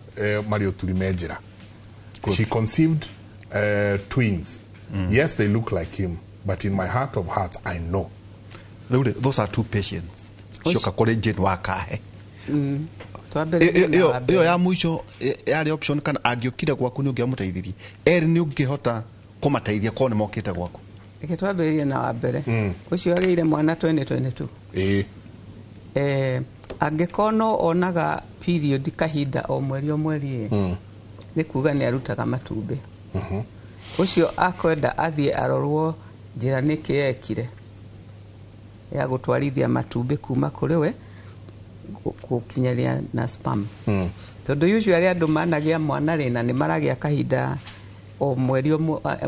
B: marĩ ũturi me njĩra. She conceived twins. Yes, they look like him, but in my heart of hearts I know.
C: Rĩu rĩ, those are two patients cioka kũrĩ Jane wa Kahe.
E: Twambĩrĩrie na wa
C: Ĩyo
E: mbere.
C: ya mũico yarĩ option kana angĩũkire gwaku nĩ ũngĩamũteithirie erĩ nĩ ũngĩhota kũmateithia korwo nĩ mokĩte gwaku?
E: Reke twambĩrĩrie na wa mbere, ũcio agĩire mwana 2022.
B: Ĩĩ.
E: Angĩkorwo no onaga period kahinda o mweri o mweri ĩ, nĩ kuga nĩ arutaga matumbĩ. Ũcio akwenda athiĩ arorwo njĩra nĩkĩ ekire ya gũtwarithia matumbĩ kuma kũrĩ we gũkinyanĩria na sperm, tondũ usually andũ managĩa mwana rĩ na nĩ maragĩa kahinda o mweri o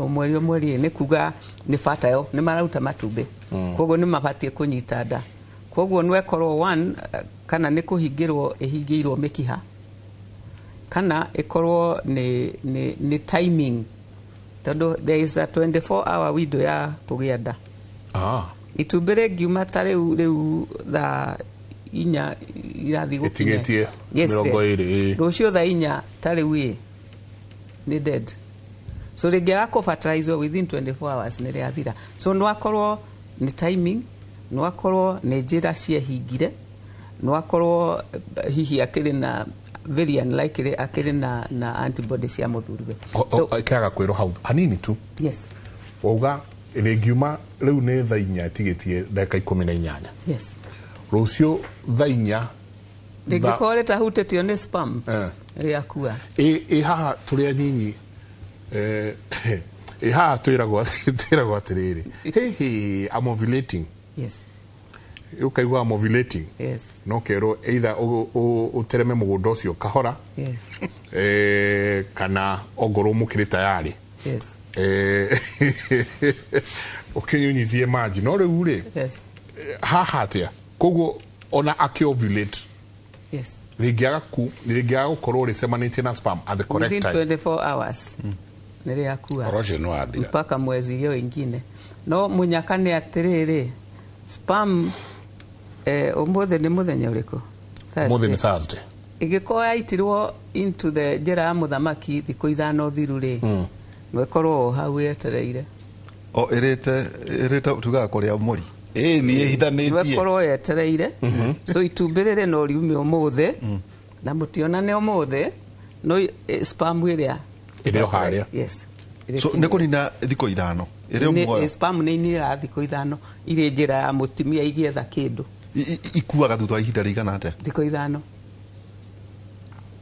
E: mweri o mweri ĩ, nĩ kuga nĩ fertile, nĩ mararuta matumbĩ, koguo nĩ mabatiĩ kũnyita nda. Koguo no ĩkorwo one, kana nĩ kũhingĩrwo ĩhingĩirwo mĩkiha, kana ĩkorwo nĩ timing, tondũ there is a 24 hour window ya kũgĩa nda. Itumbĩ rĩngiuma ta rĩu thaa 4 irathiĩ gũkinya
B: Ĩtigĩtie
E: Yes,
B: 20, ĩĩ.
E: Rũciũ thaa 4 ta rĩu ĩ nĩ dead. So rĩngĩaga kũ fertilize within 24 hours nĩ rĩathira. So no akorwo nĩ timing, no akorwo nĩ njĩra ciehingire, no akorwo hihi akĩrĩ na, very unlikely akĩrĩ na antibody cia mũthuriwe. So
B: Kĩaga kwĩrwo hau hanini tu.
E: Yes.
B: Wauga rĩngiuma rĩu nĩ thaa 4 ĩtigĩtie ndagĩka 18.
E: Yes.
B: Rũciũ thaa 4
E: Rĩngĩkorwo rĩtahutĩtio nĩ sperm, rĩakua.
B: Ĩ haha tũrĩ anyinyi, ĩ haha twĩragwo atĩrĩrĩ, "Hey, I'm ovulating." Ũkaigua "I'm ovulating", no kerwo either ũtereme mũgũnda ũcio kahora, kana ongorwo mũkĩrĩ tayarĩ, ũkĩnyunyithie maji. No rĩu rĩ, haha atĩa? Koguo ona akĩovulate, rĩngĩaga gũkorwo rĩcemanĩtie na sperm at the correct
E: Within
B: time,
E: 24 hours nĩ rĩakua.
D: Ũhoro ũcio nĩ wathira.
E: Mpaka mwezi hiyo ingine. No mũnyaka nĩ atĩrĩrĩ, sperm, ũmũthĩ nĩ mũthenya ũrĩkũ?
B: Mũthĩ nĩ Thursday.
E: Ĩngĩkorwo yaitirwo into the njĩra ya mũthamaki thikũ 5 thiru rĩ, no ĩkorwo o hau yetereire.
C: O ĩrĩte tugaga kũrĩa mũri.
D: Ĩĩ, niĩ
E: No
D: hithanĩtie.
E: ĩkorwo yetereire. So itumbĩ rĩrĩ no riume ũmũthĩ na mũtionane ũmũthĩ, no sperm ĩrĩa
B: Ĩrĩ o harĩa.
E: Yes.
C: So nĩ kũnina thikũ 5 ĩrĩ o muoyo?
E: Sperm nĩ ininaga thikũ 5 irĩ njĩra ya mũtumia igĩetha kĩndũ.
C: Ikuaga thutha wa ihinda rĩigana atĩa?
E: Thikũ 5.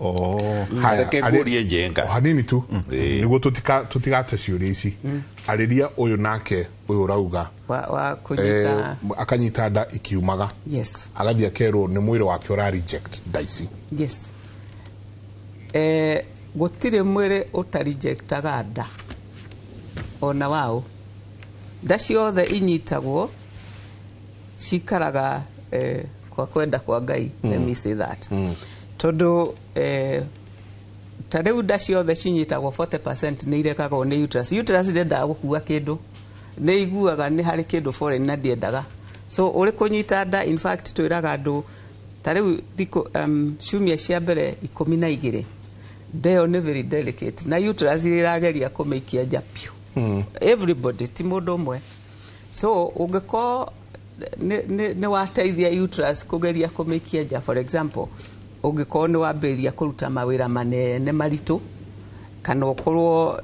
C: Oh.
B: Haya,
D: Reke ngurie njenga.
B: O hanini tu nĩguo tũtigate ciũria ici. Arĩria ũyũ nake ũyũ ũrauga
E: Wa kũnyita.
B: Akanyita nda ikiumaga, agathiĩ akerwo nĩ mwĩrĩ wake ũra reject nda ici.
E: Yes, gũtirĩ mwĩrĩ ũtarejectaga nda ona wao. Nda ciothe inyitagwo cikaraga, kwa kwenda kwa Ngai, let me say that, tondũ ta rĩu nda ciothe cinyitagwo 40% nĩ irekagwo nĩ uterus. Uterus ndĩendaga gũkua kĩndũ, nĩ iguaga nĩ harĩ kĩndũ foreign na ndĩendaga. So ũrĩ kũnyita nda, in fact twĩraga andũ ta rĩu thikũ ciumia cia mbere 12 nda ĩyo nĩ very delicate na uterus ĩrageria kũmĩikia nja piũ. Everybody, ti mũndũ ũmwe. So ũngĩkorwo nĩ wateithia uterus kũgeria kũmĩikia nja, for example ũngĩkorwo nĩ wambĩrĩria kũruta mawĩra manene maritũ, kana ũkorwo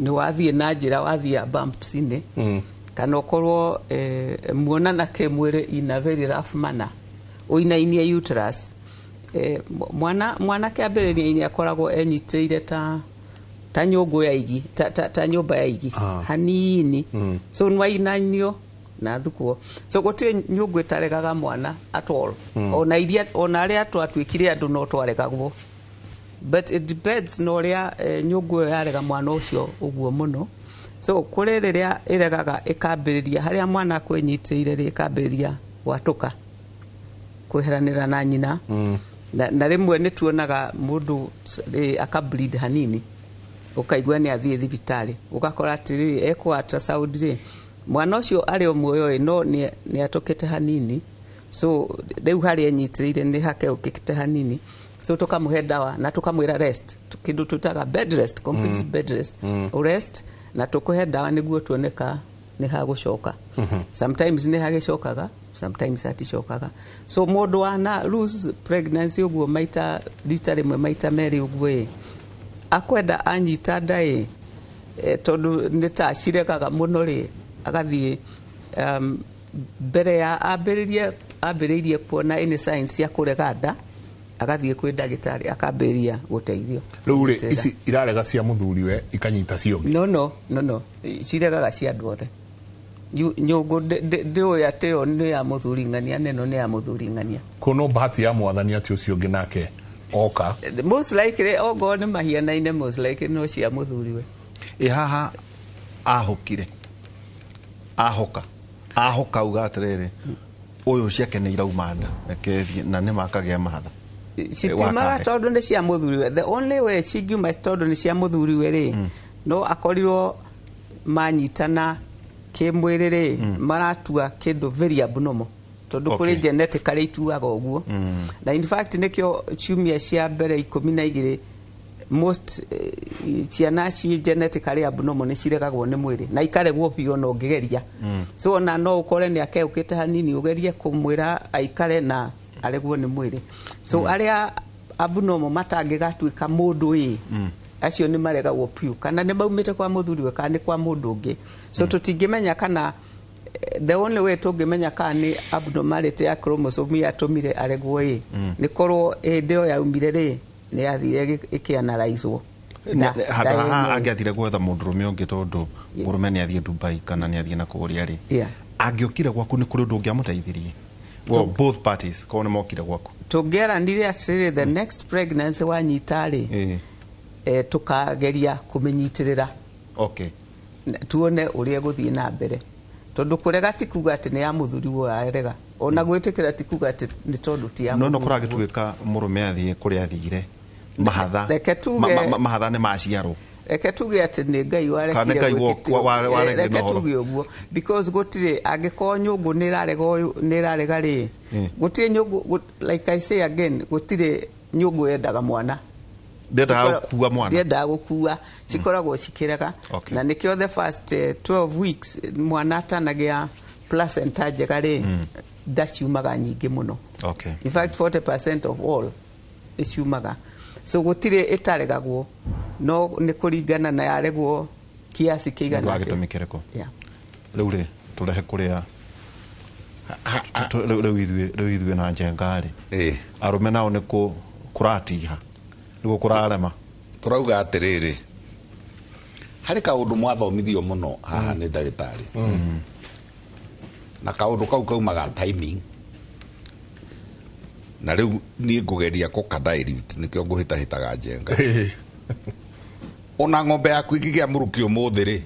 E: nĩ wathiĩ na njĩra wathiĩ bumps-inĩ, kana ũkorwo muonana kĩmwĩrĩ in a very rough manner, ũinainie uterus, mwana kĩambĩrĩria-inĩ akoragwo enyitĩrĩire ta nyũngũ ya igi, ta nyũmba ya igi hanini. So nĩwainainio na thukwo. So gũtirĩ nyũngũ ĩtaregaga mwana at all. Ona iria ona arĩa twatuĩkire andũ no twaregagwo, but it depends na ũrĩa nyũngũ ĩyo yarega mwana ũcio ũguo mũno. So kũrĩ rĩrĩa ĩregaga ĩkambĩrĩria harĩa mwana akwĩnyitĩrĩire rĩ, ĩkambĩrĩria gwatũka kweheranĩra na nyina, na rĩmwe nĩ tuonaga mũndũ aka bleed hanini, ũkaigua nĩ athiĩ thibitarĩ, ũgakora atĩrĩrĩ ekwo ultrasound rĩ, mwana ũcio arĩ o muoyo ĩ, no nĩ atũkĩte hanini. So rĩu harĩa enyitĩrĩire nĩ hakeũkĩte hanini, so tũkamũhe ndawa na tũkamwĩra rest, kĩndũ twĩtaga bed rest, complete bed rest, rest, na tũkũhe ndawa nĩguo tuone ka nĩ hagũcoka. Sometimes nĩ hagĩcokaga, sometimes haticokaga. So mũndũ wana lose pregnancy ũguo maita rita rĩmwe maita merĩ ũguo ĩ, akwenda anyita nda ĩ, tondũ nĩ ta ciregaga mũno rĩ, agathiĩ mbere ya ambĩrĩirie kuona any signs cia kũrega nda, agathiĩ kwĩ ndagĩtarĩ akambĩrĩria gũteithio.
B: Rĩu rĩ, ici irarega cia mũthuriwe ikanyita cio ũngĩ?
E: No, ciregaga cia andũ othe. Nyũngũ ndĩũĩ atĩ ĩyo nĩ ya mũthuri ng'ania na ĩno nĩ ya mũthuri ng'ania.
B: Kũ no bahati ya mwathani atĩ ũcio ũngĩ nake oka.
E: Most likely ongorwo nĩ mahianaine, most likely no cia mũthuriwe.
C: Ĩ haha ahũkire, ahoka ahoka uga atĩrĩrĩ, ũyũ ciake nĩ irauma nda, reke thiĩ na nĩ makagĩa mahatha.
E: Citiumaga.
C: Wakahe.
E: Tondũ nĩ cia mũthuriwe. The only way cingiuma tondũ nĩ cia mũthuriwe rĩ, no akorirwo manyitana kĩmwĩrĩ rĩ, maratua kĩndũ very abnormal, tondũ kũrĩ genetically ituaga ũguo. Na in fact nĩkĩo ciumia cia mbere 12 most ciana ci genetically abnormal nĩ ciregagwo nĩ mwĩrĩ na ikaregwo biũ ona ũngĩgeria. So ona no ũkore nĩ akeũkĩte hanini, ũgerie kũmwĩra aikare na aregwo nĩ mwĩrĩ. So arĩa abnormal matangĩgatuĩka mũndũ ĩ, acio nĩ maregagwo biũ, kana nĩ maumĩte kwa mũthuriwe kana nĩ kwa mũndũ ũngĩ. So tũtingĩmenya kana the only way tũngĩmenya kana nĩ abnormality ya chromosome yatũmire aregwo ĩ, nĩ korwo hĩndĩ ĩyo yaumire rĩ, nĩ yathire ĩkĩanalyzwo.
C: Handũ haha angĩathire gwetha mũndũrũme ũngĩ, tondũ mũrũme nĩ athiĩ Dubai kana nĩ athiĩ na kũrĩa rĩ, angĩokire gwaku nĩ kũrĩ ũndũ ũngĩamũteithirie? Well, both parties korwo nĩ mokire gwaku.
E: Tũngĩeranire atĩrĩrĩ, the next pregnancy wanyita rĩ, tũkageria kũmĩnyitĩrĩra, tuone ũrĩa ĩgũthiĩ na mbere, tondũ kũrega ti kuga atĩ nĩ ya mũthuri wo arega, ona gwĩtĩkĩra ti kuga atĩ nĩ tondũ ti ya
C: No
E: mũthuri.
C: Kũragĩtuĩka mũrũme athiĩ kũrĩa athire, mahatha
E: Reke tuge-
C: mahatha nĩ maciarwo.
E: Reke tuge atĩ nĩ Ngai
C: Kana nĩ
E: warekire
C: Ngai
E: gwĩkĩte
C: waregire
E: Reke
C: na ũhoro.
E: tuge ũguo, because gũtirĩ angĩkorwo nyũngũ nĩ ĩrarega ũyũ nĩ ĩrarega rĩ, gũtirĩ nyũngũ like I say again, gũtirĩ nyũngũ yendaga mwana.
C: Ndĩendaga gũkua mwana.
E: Ndiendaga gũkua, cikoragwo cikĩrega. Na nĩkĩo the first 12 weeks mwana atanagĩa placenta njega rĩ, nda ciumaga nyingĩ mũno. In fact 40% of all iciumaga. So gũtirĩ ĩtaregagwo, no nĩ kũringana na yaregwo kiasi kĩigana
C: Nĩ wa
E: atĩa.
C: gĩtũmi kĩrĩkũ?
E: Yeah.
C: Rĩu rĩ, tũrehe kũrĩa rĩu ithuĩ na njenga rĩ, arũme nao nĩ kũratiha nĩguo kũrarema.
D: Tũrauga atĩrĩrĩ, harĩ kaũndũ mwathomithio mũno haha nĩ ndagĩtarĩ, na kaũndũ kau kaumaga timing, na rĩu niĩ ngũgeria kũka-dilute, nĩkĩo ngũhĩtahĩtaga njenga. Ona ng'ombe yaku ĩngĩgĩa mũrukĩ ũmũthĩ rĩ,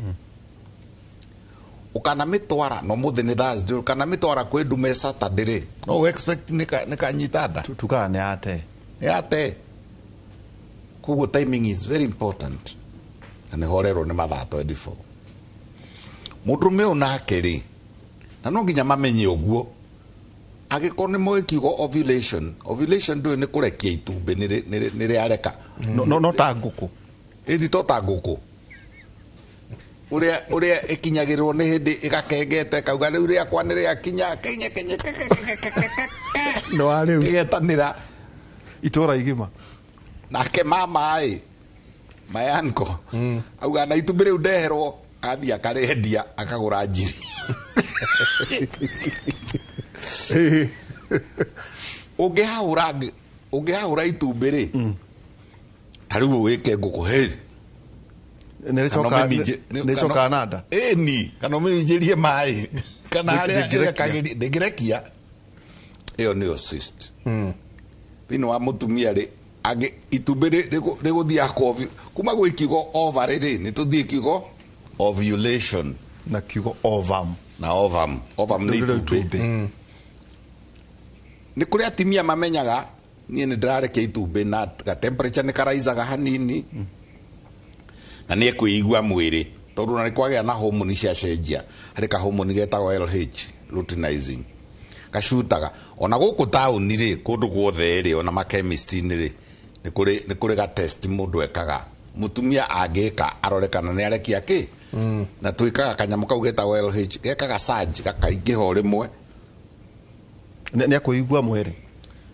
D: ũkanamĩtwara na ũmũthĩ nĩ Thursday, ũkanamĩtwara kwĩ ndume Saturday rĩ, no ũ expect nĩkanyita nda?
C: Tugaga nĩ ate.
D: Yate. Koguo timing is very important, na nĩ horerwo nĩ mathaa 24. Mũndũrũme ũyũ nake rĩ, na no nginya mamenye ũguo, angĩkorwo nĩ moĩ kiugo ovulation, ovulation ndũĩ nĩ kũrekia itumbĩ nĩ rĩareka.
C: No ta ngũkũ.
D: Ĩthi to ta ngũkũ ũrĩa ũrĩa ĩkinyagĩrĩrwo nĩ hĩndĩ ĩgakengete kauga rĩu rĩakwa nĩ rĩakinya kenye kenye ke- ke- ke- ke- ke- ke-
B: No wa rĩu.
D: Ĩgetanĩra
C: itũra igima.
D: Nake mama ĩ, my uncle, auga na itumbĩ rĩu ndeherwo, athiĩ akarĩendia akagũra njiri. Ũngĩhahũra itumbĩ rĩ, ta rĩu wĩke ngũkũ hey,
C: nĩ rĩcokaga na nda.
D: Ĩni, kana ũmĩminjĩrie maĩ kana harĩa
C: Ndĩngĩrekia.
D: Ndĩngĩrekia. Ĩyo nĩyo cyst thĩinĩ wa mũtumia rĩ, angĩ itumbĩ rĩgũthiaga kuma gwĩ kiugo ovary rĩ, nĩ tũthiĩ kiugo ovulation.
C: Na kiugo ovum.
D: Na ovum, ovum nĩ
C: Rĩu rĩu
D: itumbĩ.
C: itumbĩ.
D: Nĩ kũrĩ atimia mamenyaga niĩ nĩ ndĩrarekia itumbĩ na ga temperature nĩ karaicaga hanini, na nĩ ekwĩigua mwĩrĩ, tondũ na nĩ kwagĩa na homoni ciacenjia. Harĩ ka homoni getagwo LH, luteinizing, Gacutaga ona gũkũ taũni rĩ, kũndũ guothe rĩ, ona makemist-inĩ rĩ, nĩ kũrĩ ga test mũndũ ekaga, mũtumia angĩka arore kana nĩ arekia kĩ. Na twĩkaga kanyamũ kau getagwo LH, gekaga surge, gakaingĩha o rĩmwe.
C: Nĩ akũigua mwĩrĩ.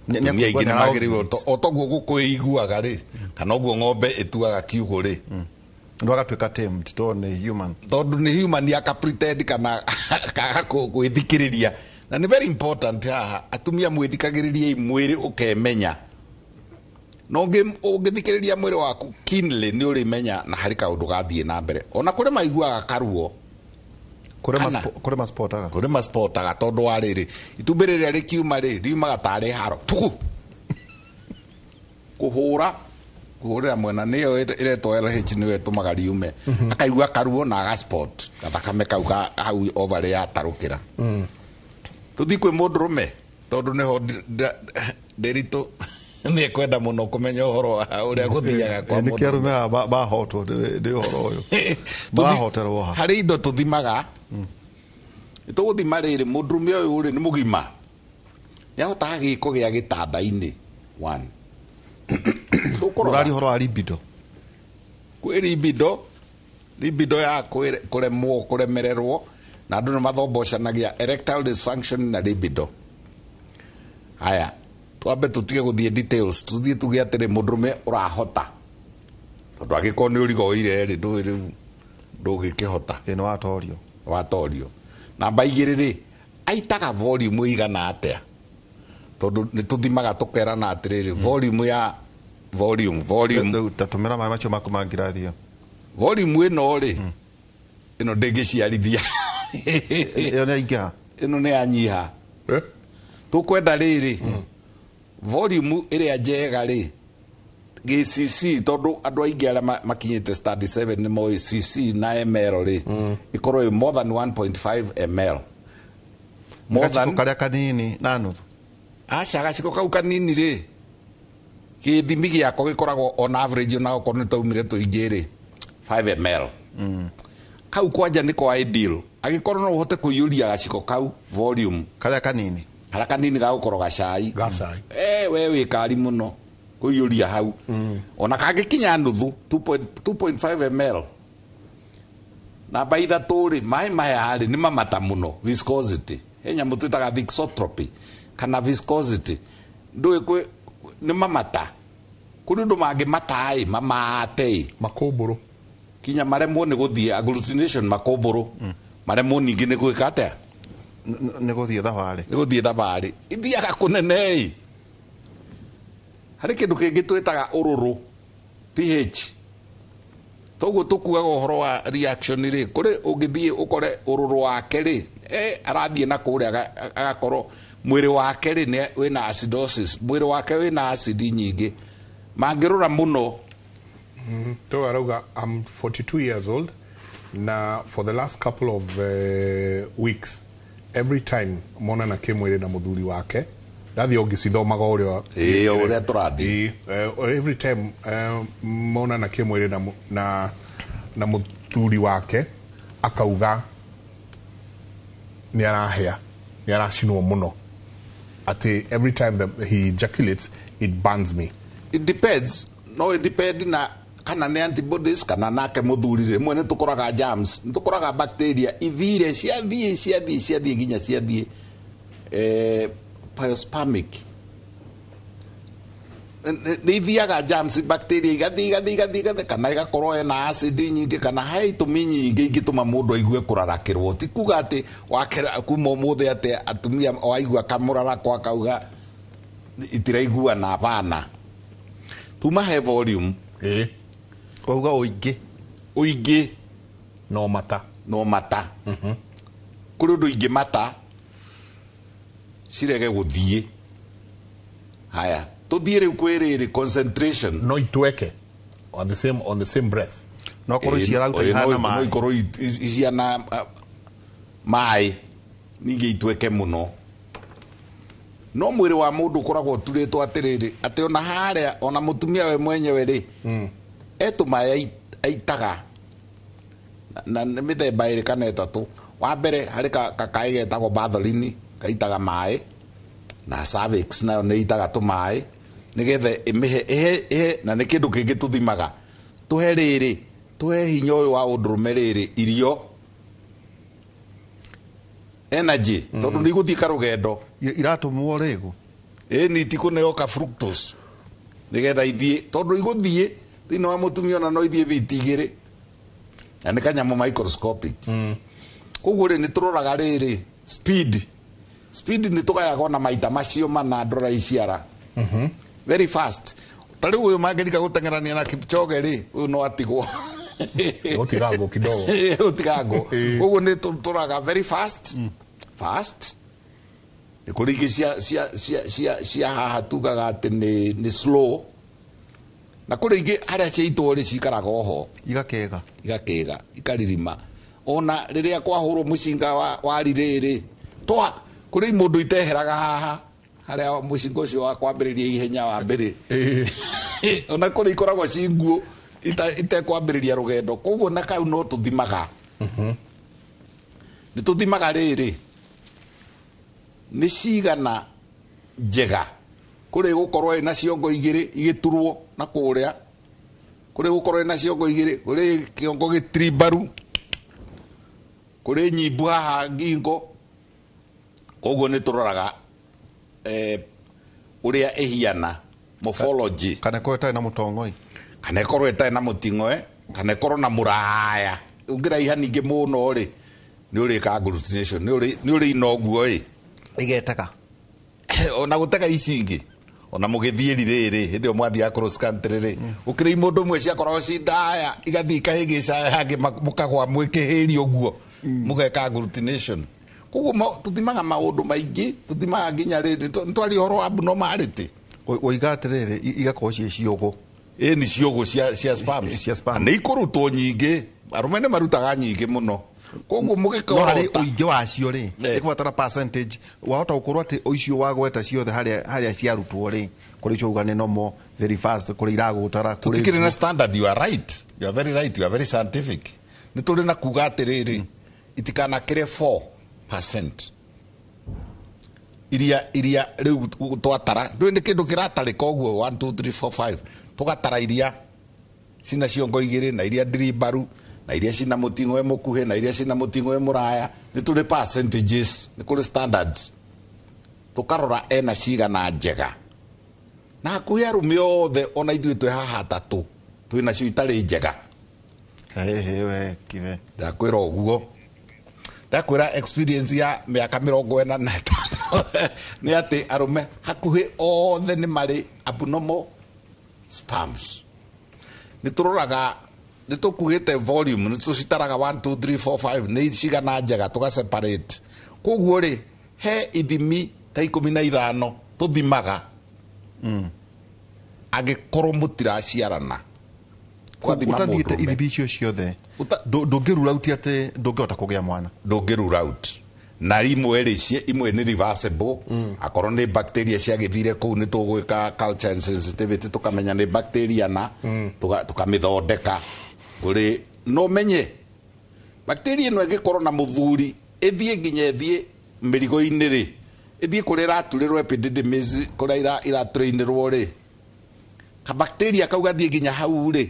C: Nĩ
D: Atumia
C: akũigua
D: aingĩ nĩ
C: nĩ
D: magĩrĩirwo o toguo gũkũ ĩiguaga rĩ, kana ũguo ng'ombe ĩtuaga kiugũ rĩ.
C: Ndu agatuĩka tamed tondũ nĩ human.
D: Tondũ nĩ human, aka pretend kana kaga gwĩthikĩrĩria. Na nĩ very important haha atumia mwĩthikagĩrĩriei mwĩrĩ, ũkemenya. No ũngĩthikĩrĩria mwĩrĩ waku keenly, nĩ ũrĩmenya na harĩ kaũndũ gathiĩ na mbere. Ona kũrĩ maiguaga karuo.
C: Kũrĩ
D: Kana.
C: Kũrĩ maspotaga.
D: Kũrĩ maspotaga, tondũ wa rĩrĩ, itumbĩ rĩrĩa rĩkiuma rĩ, riumaga tarĩ haro tugu kũhũra kũhũrĩra mwena, nĩyo ĩretwo LH, nĩyo ĩtũmaga riume. Akaigua karuo na agaspot gathakame kau ka hau ovary yatarũkĩra. Tũthiĩ kwĩ mũndũrũme, tondũ nĩho ndĩritũ nĩ ekwenda mũno kũmenya ũhoro wa ũrĩa gũthiaga kwa
C: Nĩ
D: mũndũ.
C: kĩ arũme aya mahotwo nĩ ũhoro ũyũ? Marahoterwo ha?
D: Harĩ indo tũthimaga. Tũgũthima rĩrĩ, mũndũrũme ũyũ rĩ, nĩ mũgima, nĩ ahotaga gĩko gĩa gĩtanda-inĩ? One. Tũkũrora
C: Ũraria ũhoro wa libido.
D: Kwĩ libido ya kũremwo, kũremererwo, na andũ nĩ mathombocanagia erectile dysfunction na libido. Haya, twambe tũtige gũthiĩ details, tũthiĩ tuge atĩrĩ, mũndũrũme ũrahota, tondũ angĩkorwo nĩ ũrigoire rĩ, ndũĩ rĩu ndũgĩkĩhota.
C: Ĩ nĩ watorio.
D: Watorio. Namba 2 rĩ, aitaga volume ĩigana atĩa? Tondũ nĩ tũthimaga tũkerana atĩrĩrĩ, volume ya volume volume.
C: Rĩu tatũmĩra maĩ macio maku ma ngirathi ĩyo.
D: Volume ĩno rĩ, ĩno ndĩngĩciarithia.
C: Ĩyo nĩ yaingĩha.
D: Ĩno nĩ yanyiha.
B: Eh?
D: Tũkwenda rĩrĩ, volume ĩrĩa njega rĩ, gĩcc, tondũ andũ aingĩ arĩa makinyĩte study 7 nĩ moĩ cc na ml rĩ, ĩkorwo ĩ more than 1.5 ml. More
C: Gaciko
D: than
C: karĩa kanini na nuthu.
D: Aca, gaciko kau kanini rĩ, gĩthimi gĩako gĩkoragwo on average, ona okorwo nĩ twaumire tũingĩ rĩ, 5 ml. Kau kwanja nĩ kwa ideal, angĩkorwo no ũhote kũiyũria gaciko kau volume.
C: Karĩa kanini.
D: Karĩa kanini ga gũkoroga cai.
B: Ga cai.
D: We wĩ kari mũno kũiyũria hau. Ona kangĩkinya nuthu, 2.5 ml. Namba 3 rĩ, maĩ maya rĩ, nĩ mamata mũno, viscosity. He nyamũ twĩtaga thixotropy kana viscosity, ndũĩ kwĩ nĩ mamata, kũrĩ ũndũ mangĩmata ĩ, mamate ĩ.
B: Makũmbũrũ.
D: Kinya maremwo nĩ gũthiĩ agglutination, makũmbũrũ maremwo ningĩ nĩ gwĩka atĩa?
C: Nĩ gũthiĩ thabarĩ.
D: Nĩ gũthiĩ thabarĩ, ithiaga kũnene ĩ. Harĩ kĩndũ kĩngĩ twĩtaga ũrũrũ, pH. Toguo tũkuaga ũhoro wa reaction rĩ, kũrĩ ũngĩthiĩ ũkore ũrũrũ wake rĩ, arathiĩ na kũrĩa agakorwo mwĩrĩ wake rĩ nĩ wĩna acidosis, mwĩrĩ wake wĩna acid nyingĩ, mangĩrũra mũno.
B: To arauga, I'm 42 years old na for the last couple of weeks, every time monana kĩmwĩrĩ na mũthuri wake, ndathiĩ ũngĩcithomaga ũrĩa.
D: Ĩĩ, o ũrĩa tũrathiĩ.
B: Ĩĩ, every time monana kĩmwĩrĩ na mũthuri wake, akauga nĩ arahĩa, nĩ aracinwo mũno, atĩ every time that he ejaculates, it burns me.
D: It depends, no it depend na kana nĩ antibodies kana nake mũthuri. Rĩmwe nĩ tũkoraga germs, nĩ tũkoraga bacteria ithire, ciathiĩ ciathiĩ ciathiĩ nginya ciathiĩ pyospermic. Nĩ ithiaga germs, bacteria igathiĩ igathiĩ igathiĩ igathiĩ, kana igakorwo ena acid nyingĩ, kana he itũmi nyingĩ ingĩtũma mũndũ aigue kũrarakĩrwo. Ti kuga atĩ wakera kuma ũmũthĩ atĩ atumia waigua kamũrarako akauga itiraiguana bana. Tuma he volume.
C: Wauga ũingĩ.
D: Ũingĩ.
B: No mata.
D: No mata. Kũrĩ ũndũ ingĩ mata cirege gũthiĩ. Haya, tũthiĩ rĩu kwĩ rĩrĩ, concentration.
B: No itweke on the same breath.
C: No korwo ici arauta ihana
D: No
C: maĩ.
D: ikorwo ihiana maĩ, ningĩ itweke mũno. No mwĩrĩ wa mũndũ ũkoragwo ũturĩtwo atĩrĩrĩ, atĩ ona harĩa ona mũtumia we mwenyewe rĩ, etũmaĩ aitaga na nĩ mĩthemba 2 kana 3. Wa mbere harĩ kakaĩ getagwo Bartholin. Gaitaga maĩ na cervix nayo nĩ itaga tũmaĩ nĩgetha ĩmĩhe ĩhe na nĩ kĩndũ kĩngĩ tũthimaga tũhe rĩrĩ tũhe hinya ũyũ wa ũndũrũme rĩrĩ irio energy tondũ nĩ igũthiĩ karũgendo
C: Iratũmwo rĩgu
D: ĩni itikũneo ka fructose nĩgetha ithiĩ tondũ igũthiĩ thĩinĩ wa mũtumia ona no ithiĩ biti igĩrĩ na nĩ kanyamũ microscopic. Koguo rĩ nĩ tũroraga rĩrĩ speed speed nĩ tũgayaga ona maita macio mana ndora iciara very fast. Ta rĩu ũyũ mangĩrika gũteng'erania na Kipchoge rĩ ũyũ no atigwo
B: Gũtigangwo kidogo.
D: Gũtigangwo. Koguo nĩ tũroraga very fast fast. Nĩ kũrĩ ingĩ cia haha tugaga atĩ nĩ slow na kũrĩ ingĩ harĩa ciaitwo rĩ cikaraga oho
C: igakega
D: igakĩga ikaririma ona rĩrĩa kwahũrwo mũcinga wa rirĩrĩ twa kũrĩ mũndũ iteheraga haha harĩa mũcinga ũcio wa kwambĩrĩria ihenya wa mbere ona kũrĩ ikoragwo ci nguo itekwambĩrĩria rũgendo koguo na kau no tũthimaga nĩ tũthimaga rĩrĩ nĩ cigana njega kũrĩ gũkorwo ĩna ciongo igĩrĩ igĩturwo na kũrĩa kũrĩ gũkorwo ĩna ciongo igĩrĩ kũrĩ kĩongo gĩtirimbaru kũrĩ nyimbu haha ngingo koguo nĩ tũroraga ũrĩa ĩhiana morphology
C: kana ĩkorwo ĩtarĩ na mũtong'oi
D: kana ĩkorwo ĩtarĩ na mũting'oe kana ĩkorwo na mũraya ũngĩraiha ningĩ mũno rĩ nĩ ũrĩka agglutination nĩ ũrĩ ina ũguo ĩ
C: ĩgetega
D: ona gũtega ici ingĩ ona mũgĩthiĩ rĩrĩ hĩndĩ ĩyo mwathiaga cross country rĩ ũkĩrĩ mũndũ ũmwe ciakoragwo ci ndaya igathiĩ ikahĩngĩca hangĩ mũkagwa mwĩkĩhĩria ũguo mũgeka agglutination koguo tũthimaga maũndũ maingĩ tũthimaga nginya rĩrĩ nĩtwaria ũhoro wa abnormality
C: Woiga atĩrĩrĩ igakorwo ciĩ ciũgũ
D: ĩ nĩ ciũgũ cia sperms
C: Cia sperms.
D: nĩ ikũrutwo nyingĩ arũme nĩ marutaga nyingĩ mũno koguo
C: no harĩ
D: mũgĩkorwo
C: ũingĩ wacio rĩ ĩkũbatara percentage wahota gũkorwo atĩ icio wagweta ciothe harĩa ciarutwo rĩ kũrĩ icio uga nĩ normal very fast kũrĩ iragũtara kũrĩ
D: tutikĩrĩ na standard. You are right, you are very right, you are very scientific. Nĩ tũrĩ na kuga atĩrĩrĩ itikanakĩre 4% iria rĩu twatara ndũĩ nĩ kĩndũ kĩratarĩka ũguo 1 2 3 4 5 tũgatara iria cina ciongo igĩrĩ na iria ndirimbaru na iria cina mũting'oe mũkuhĩ na iria cina mũting'oe mũraya nĩ tũrĩ percentages nĩ kũrĩ standards tũkarora ena cigana njega na hakuhĩ arũme othe ona ithuĩ twĩ haha atatũ twĩ nacio itarĩ njega.
C: Hehe we kibe
D: ndakwĩra ũguo ndakwĩra experience ya mĩaka 45 nĩ atĩ arũme hakuhĩ othe nĩ marĩ abnormal sperms. Nĩ tũroraga nĩ tũkuhĩte volume nĩ tũcitaraga 1 2 3 4 5 nĩ cigana njega tũga separate koguo rĩ he ithimi ta 15 tũthimaga angĩkorwo mũtiraciarana tũgathima
C: ũtathiĩte
D: mũndũrũme
C: ithimi icio ciothe ndũngĩrura out atĩ ndũngĩhota kũgĩa mwana
D: ndũngĩrura out na imwe rĩ imwe nĩ reversible akorwo nĩ bacteria ciagĩthire kũu nĩ tũgwĩka culture and sensitivity tũkamenya nĩ bacteria na tũkamĩthondeka kũrĩ no menye bacteria ĩno ĩngĩkorwo na mũthuri ĩthiĩ nginya ĩthiĩ mĩrigo-inĩ rĩ ĩthiĩ kũrĩa ĩraturĩrwo epididymis kũrĩa iratrainĩrwo rĩ kabacteria kau gathiĩ nginya hau rĩ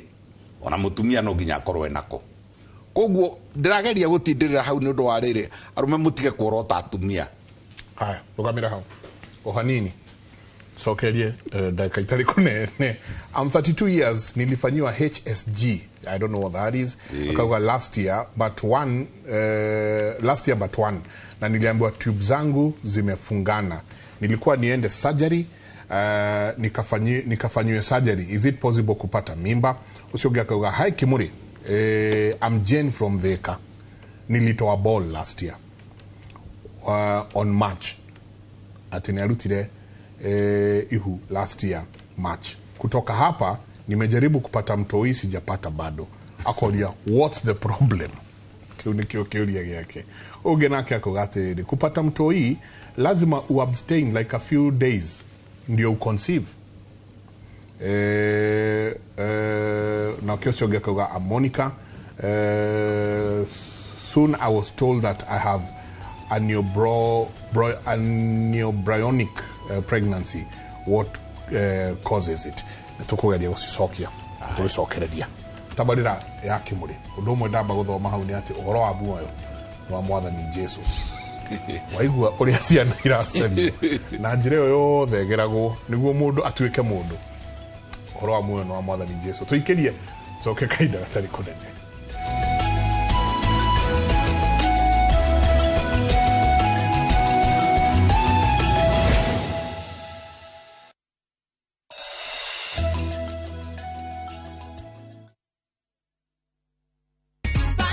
D: ona mũtumia no nginya akorwo enako koguo ndĩrageria gũtindĩrĩra hau nĩ ũndũ wa rĩrĩ arũme mũtige kuorota atumia.
B: Haya rũgamĩra hau o hanini cokerie ndagĩka itarĩ kũnene. I'm 32 years nilifanyiwa HSG, I don't know what that is. Akauga last year but one last year but one na niliambiwa tube zangu zimefungana, nilikuwa niende surgery nikafanyiwe surgery. Is it possible kupata mimba? Ucio ũngĩ akauga hi Kimuri, I'm Jane from Thika, nilitoa ball last year on March ati niarutire ihu last year March. Kutoka hapa nimejaribu kupata mtoi sijapata bado. Akoria what's the problem? Kiu nikio kiuria gĩake. Ũngĩ nake akauga atĩrĩrĩ kupata mtoi lazima uabstain like a few days ndio uconceive. Na kio ũcio ũngĩ akauga I'm Monica. Soon I was told that I have Aneubryonic pregnancy, what causes it? Nĩ tũkũgeria gũcicokia, tũgĩcokereria tabarĩra ya Kĩmũrĩ. Ũndũ ũmwe ndamba gũthoma hau nĩ atĩ ũhoro wa muoyo nĩ wa Mwathani Jesu. Waigua ũrĩa ciana iracario na njĩra ĩyo yothe ĩgeragwo nĩguo mũndũ atuĩke mũndũ. Ũhoro wa muoyo nĩ wa Mwathani Jesu. Tũikĩrie coke kahinda gatarĩ kũnene.